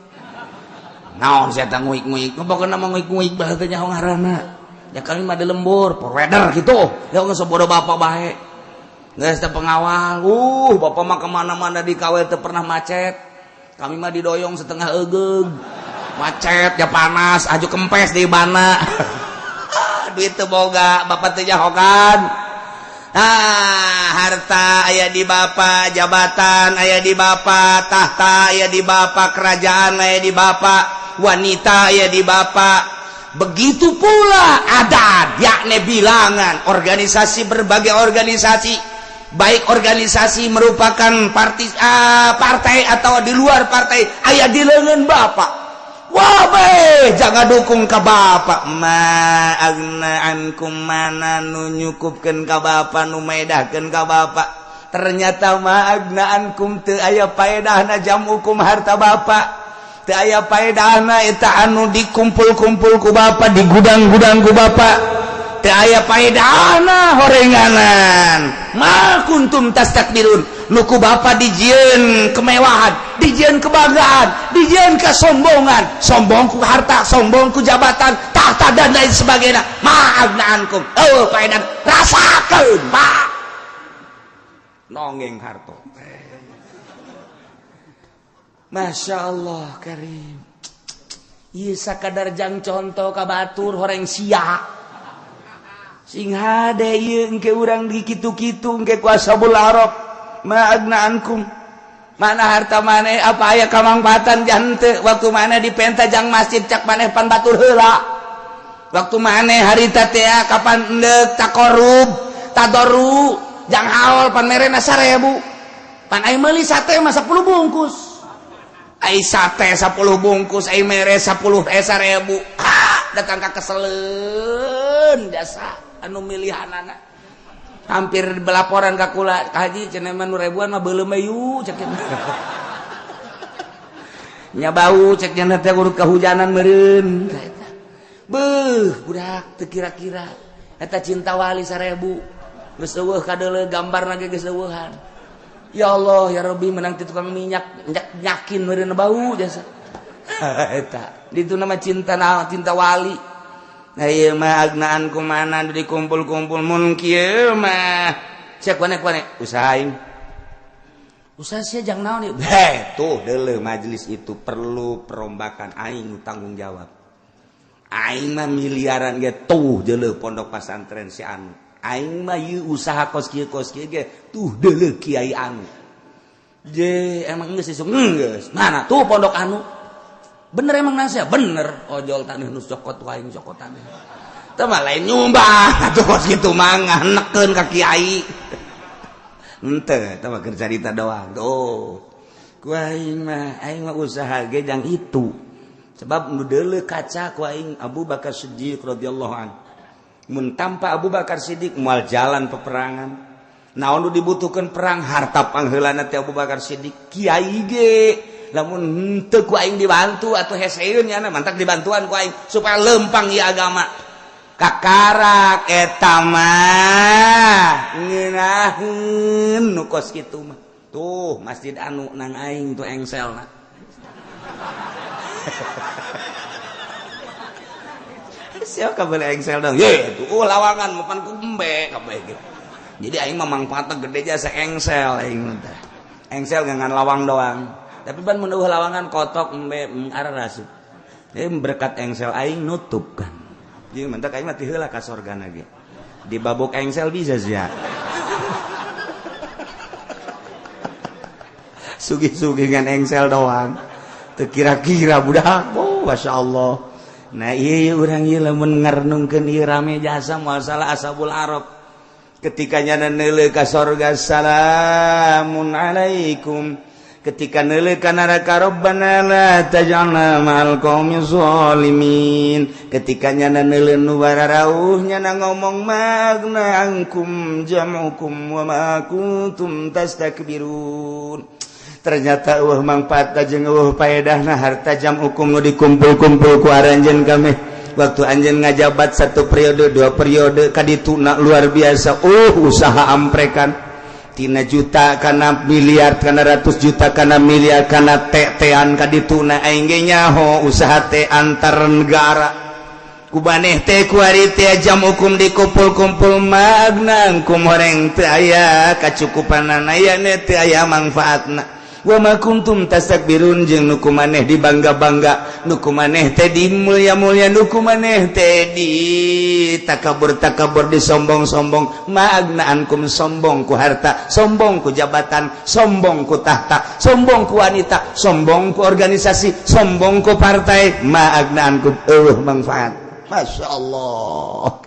Naon saya teh nguik-nguik, pokoknya mah nguik-nguik bahasa nyaho ngaranna. Ya kami mah di lembur, provider gitu. Ya geus bodoh Bapak bae. Geus teh pengawal, Bapak mah kemana-mana dikawal teu pernah macet. Kami mah didoyong setengah egeug. Macet ya panas, aju kempes di bana. Duit teu boga, Bapak teu nyahokan. Ah, harta aya di Bapak, jabatan aya di Bapak, tahta aya di Bapak, kerajaan aya di Bapak, wanita aya di Bapak. Begitu pula adat, yakni bilangan, organisasi, berbagai organisasi, baik organisasi merupakan partai atau di luar partai, aya di leungeun Bapak. Wah be, jangan dukung ke Bapak. Ma agna ankum, mana nu nyukupkeun ka Bapak, nu medahkeun ka Bapak. Ternyata ma agna ankum teu aya paedahna jamukum harta Bapak. Teu aya paedahna eta anu dikumpul-kumpul ku Bapak, di gudang-gudang ku Bapak. Teu aya paedahna horenganan. Ma kuntum tastakbirun. Nu ku Bapak dijieun kemewahan, dijieun kebanggaan, dijieun kesombongan, sombong ku harta, sombong ku jabatan, tahta dan lain sebagainya. Ma agna ankum. Oh, paedan rasakeun, Pak. Nongeng harto. Masya Allah karim. Ieu sakadar jang contoh ka batur horeng sia. Sing hade ieu engke urang di kitu-kitu engke ku ashabul arab. Ma agna ankum. Mana harta maneh, apa aya kamangfaatan jante waktu maneh dipenta jang masjid cak maneh pan batur heula. Waktu maneh harita teh kapan endek takorub tadoru jang haol pan merena 1000. Pan aing meuli sate mah 10 bungkus. Ai sate 10 bungkus ai mere 10 1000. Ha, datang ka keseleun jasa anu milihanana. Hampir belaporan ka kula, ka haji cenah mah nu ribuan mah beuleum yu cek nya bau cek nya teh urut kahujanan meureun. Beuh budak teu kira-kira eta cinta wali 1000 geus eueuh kadeuleu gambarna ge geus eueuhan. Ya Allah ya Rabbi menang ti tukang minyak nyakin meureun bau jasa. Eta ditu nama cinta cinta wali. Nah ieu mah agnaan kumana dikumpul-kumpul mun kieu mah cek kone-kone usaha aing. Usaha sia jang naon ieu? Heh, tuh deuleu majelis itu perlu perombakan, aing tanggung jawab. Aing mah miliaran ge tuh deuleu pondok pesantren si anu. Aing mah ieu usaha kos kieu ge tuh deuleu kiai anu. Je emang geus isuk geus. Mana tuh pondok anu? Bener emang nasihat? Bener. Ojol tanah nu cokot wae cokot tanah. Teu mah lain nyumbang atuh kos kitu mah nganekeun ka kiai. Henteu, eta mah keur carita doang. Tuh. Ku aing mah usaha ge jang itu. Sebab nu deuleu kaca ku aing Abu Bakar Siddiq radhiyallahu an. Mun tanpa Abu Bakar Siddiq moal jalan peperangan. Naon nu dibutuhkeun perang harta pangheulana teh Abu Bakar Siddiq kiai ge. Lamun henteu ku aing dibantu atuh heseun nya mantak dibantuan ku aing supaya lempang ieu agama. Kakarak eta mah ngeunaheun nu kos kitu mah. Tuh masjid anu nang aing tuh engselna. Siapa kabeh engsel dong? Ye tuh lawangan mapan ku embe kabeh gitu. Jadi aing mah mangfaatna gede jasa engsel aing mah teh. Engsel ngan lawang doang. Tapi ban mun eueuh lawangan kotok embe arah rasup. Berkat engsel aing nutup kan. Jadi mentak aing mah ti heula ka sorgana ge. Dibabok engsel bisa sia. Sugih-sugih ngan engsel doang. Teu kira-kira budak. Oh, Masya Allah. Nah, iya urang ieu lamun ngarenungkeun ieu rame jasa masalah Ashabul Arab. Ketika nyana neuleuh ka sorga, salamun alaikum. Ketika neuleuh ka neraka, rabbana la taj'alna ma'al qaumi zalimin. Ketika nyana neuleuh nu bararauh, nyana ngomong magna ankum jam'ukum wa ma kuntum tastakbirun. Ternyata eueuh mangfaat jeung eueuh paedahna harta jam'ukum nu dikumpul-kumpul ku aranjeun kami waktu anjeun ngajabat satu periode dua periode kadituna luar biasa. Usaha amprekan tina juta kana miliar kana ratus juta kana miliar kana tetean kadituna aing ge nyaho usaha teh antar negara ku maneh teh kuari teh jam'ukum dikumpul-kumpul magna ankum horeng teu aya kacukupanana aya teu aya mangfaatna wa ma kuntum tastakbirun. Jeung nu ku maneh dibangga-bangga, nu ku maneh teh dimulia-mulia, nu ku maneh teh di takabur-takabur, disombong-sombong, magna ankum, sombong ku harta, sombong ku jabatan, sombong ku tahta, sombong ku wanita, sombong ku organisasi, sombong ku partai, ma agna ankum, eueuh manfaat. Masya Allah.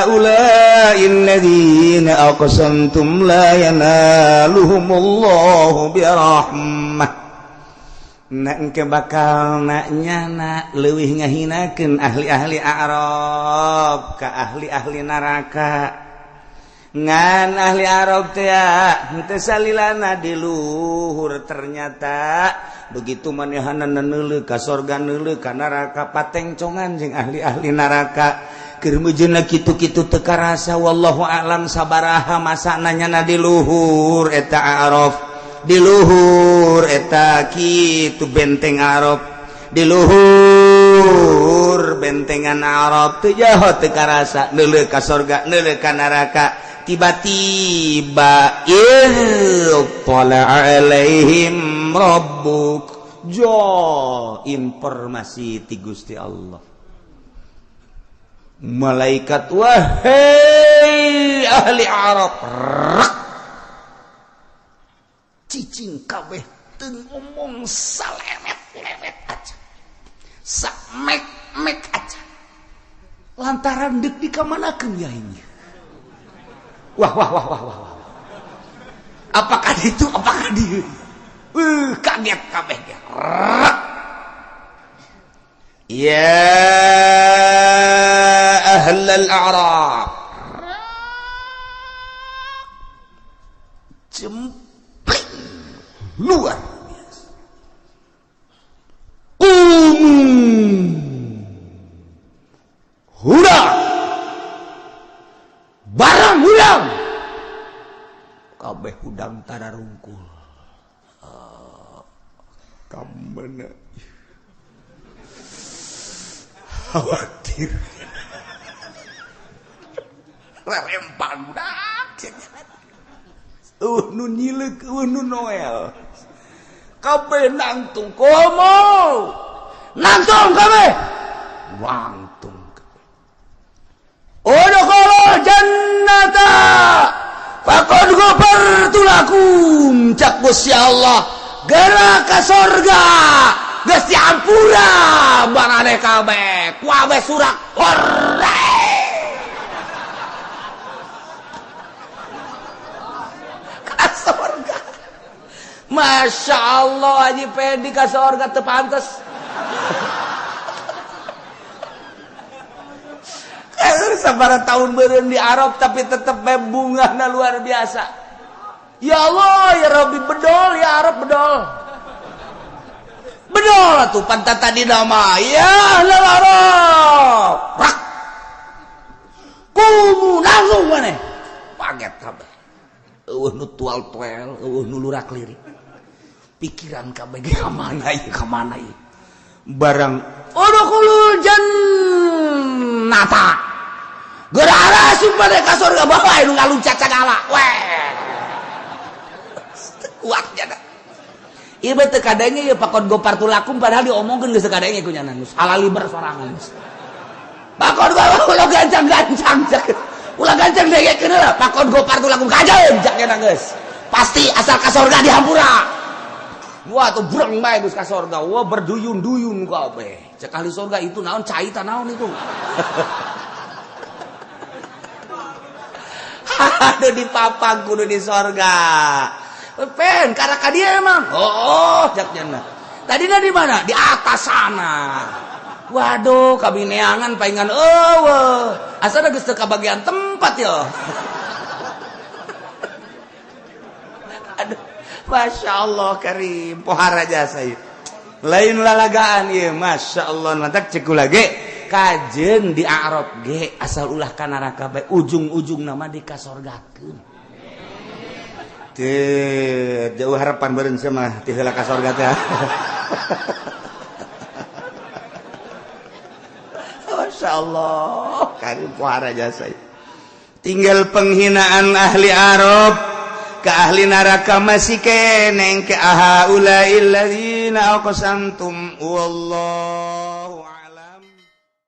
Ahaulai alladzina aqsamtum la yanaluhumullahu birahmah. Nak engke bakal nak nyana leuwih ngahinakeun ahli-ahli A'raf ka ahli-ahli neraka. Ngan ahli Arab teh henteu salilana di luhur, ternyata begitu manehanna neuleuh ka sorga, neuleuh ka neraka, patengcongan jeung ahli-ahli neraka keur meujeuhna kitu-kitu teu karasa. Wallahu a'lam sabaraha masana nyana di luhur eta A'raf, di luhur eta kitu benteng Arab, di luhur bentengan Arab teu jaho teu karasa neuleuh ka sorga, neuleuh ka neraka. Tiba-tiba ittala alaihim rabbuk, jo informasi ti Gusti Allah, malaikat, wahai ahli Arab, rak cicing kabeh teu ngomong salemet-lemet aja, samek-mek aja, lantaran deuk dikamanakeun ya ini. Wah wah wah wah wah wah, apakah itu, apakah dia, kaget kabeh. Ya ahlal a'raf, jempling luar biasa. Qumu hudang barang hudang kabeh hudang tararungkul. Kamana khawatir rerempang budak nu nyileuk, nu Noel kabeh nangtung, komo nangtung kabeh, wangtung kabeh. Udkhulul jannata faqad ghafartu lakum, cak Gusti Allah, geura ka sorga geus diampura maraneh kabeh, kuabeh surak hore ka sorga. Masya Allah, Haji Pendi ka sorga teu pantes. Sabaraha tahun beureum di Arab tapi tetep bae bungahna luar biasa. Ya Allah ya Rabbi, bedol ya Arab, bedol. Bedol atuh pantat tadi nama ya ahlal Arab. Rak. Kumu langsung maneh. Paget kabeh. Eueuh nu tual-tuel, eueuh nu lurak lirik. Pikiran kabeh ge ka mana ieu, ka mana ieu. Barang udkhulul jannata. Geura arasuk pada ka surga bawa nu ngaluncat sagala. Weh. Kuat jana. Ieu teh kadenge ieu pakon gopar tulakum padahal diomongkeun geus teu kadenge ku nyana geus halaliber sorangan geus. Pakon gopar ulah gancang-gancang. Ulah gancang dengekeun heula pakon gopar tulakum kajeun jak nyana geus. Pasti asal ka sorga dihampura. Wah tuh breng bae geus ka sorga. Wah berduyun-duyun kabeh. Cek ahli sorga itu naon cai ta naon itu. Aduh dipapang kudu di sorga. Pen karena ka dia emang. Oh, cek cenah. Tadina di mana? Di atas sana. Waduh, kami neangan paingan eueuh. Asal geus teu kabagian tempat ya. Aduh, Masya Allah karim pohara jasa ieu. Lain lalagaan ieu, Masya Allah mantak cek kula ge kajeun di Arab ge asal ulah ka neraka bae ujung-ujung nama dikasorgakeun. Teu jauh harapan beureun sia mah ti heula ka sorga teh. Masya Allah karim pohara jasa ieu. Tinggal penghinaan ahli Arab ke ahli neraka masih keneng ke ahaulail ladzina aqsamtum wallah.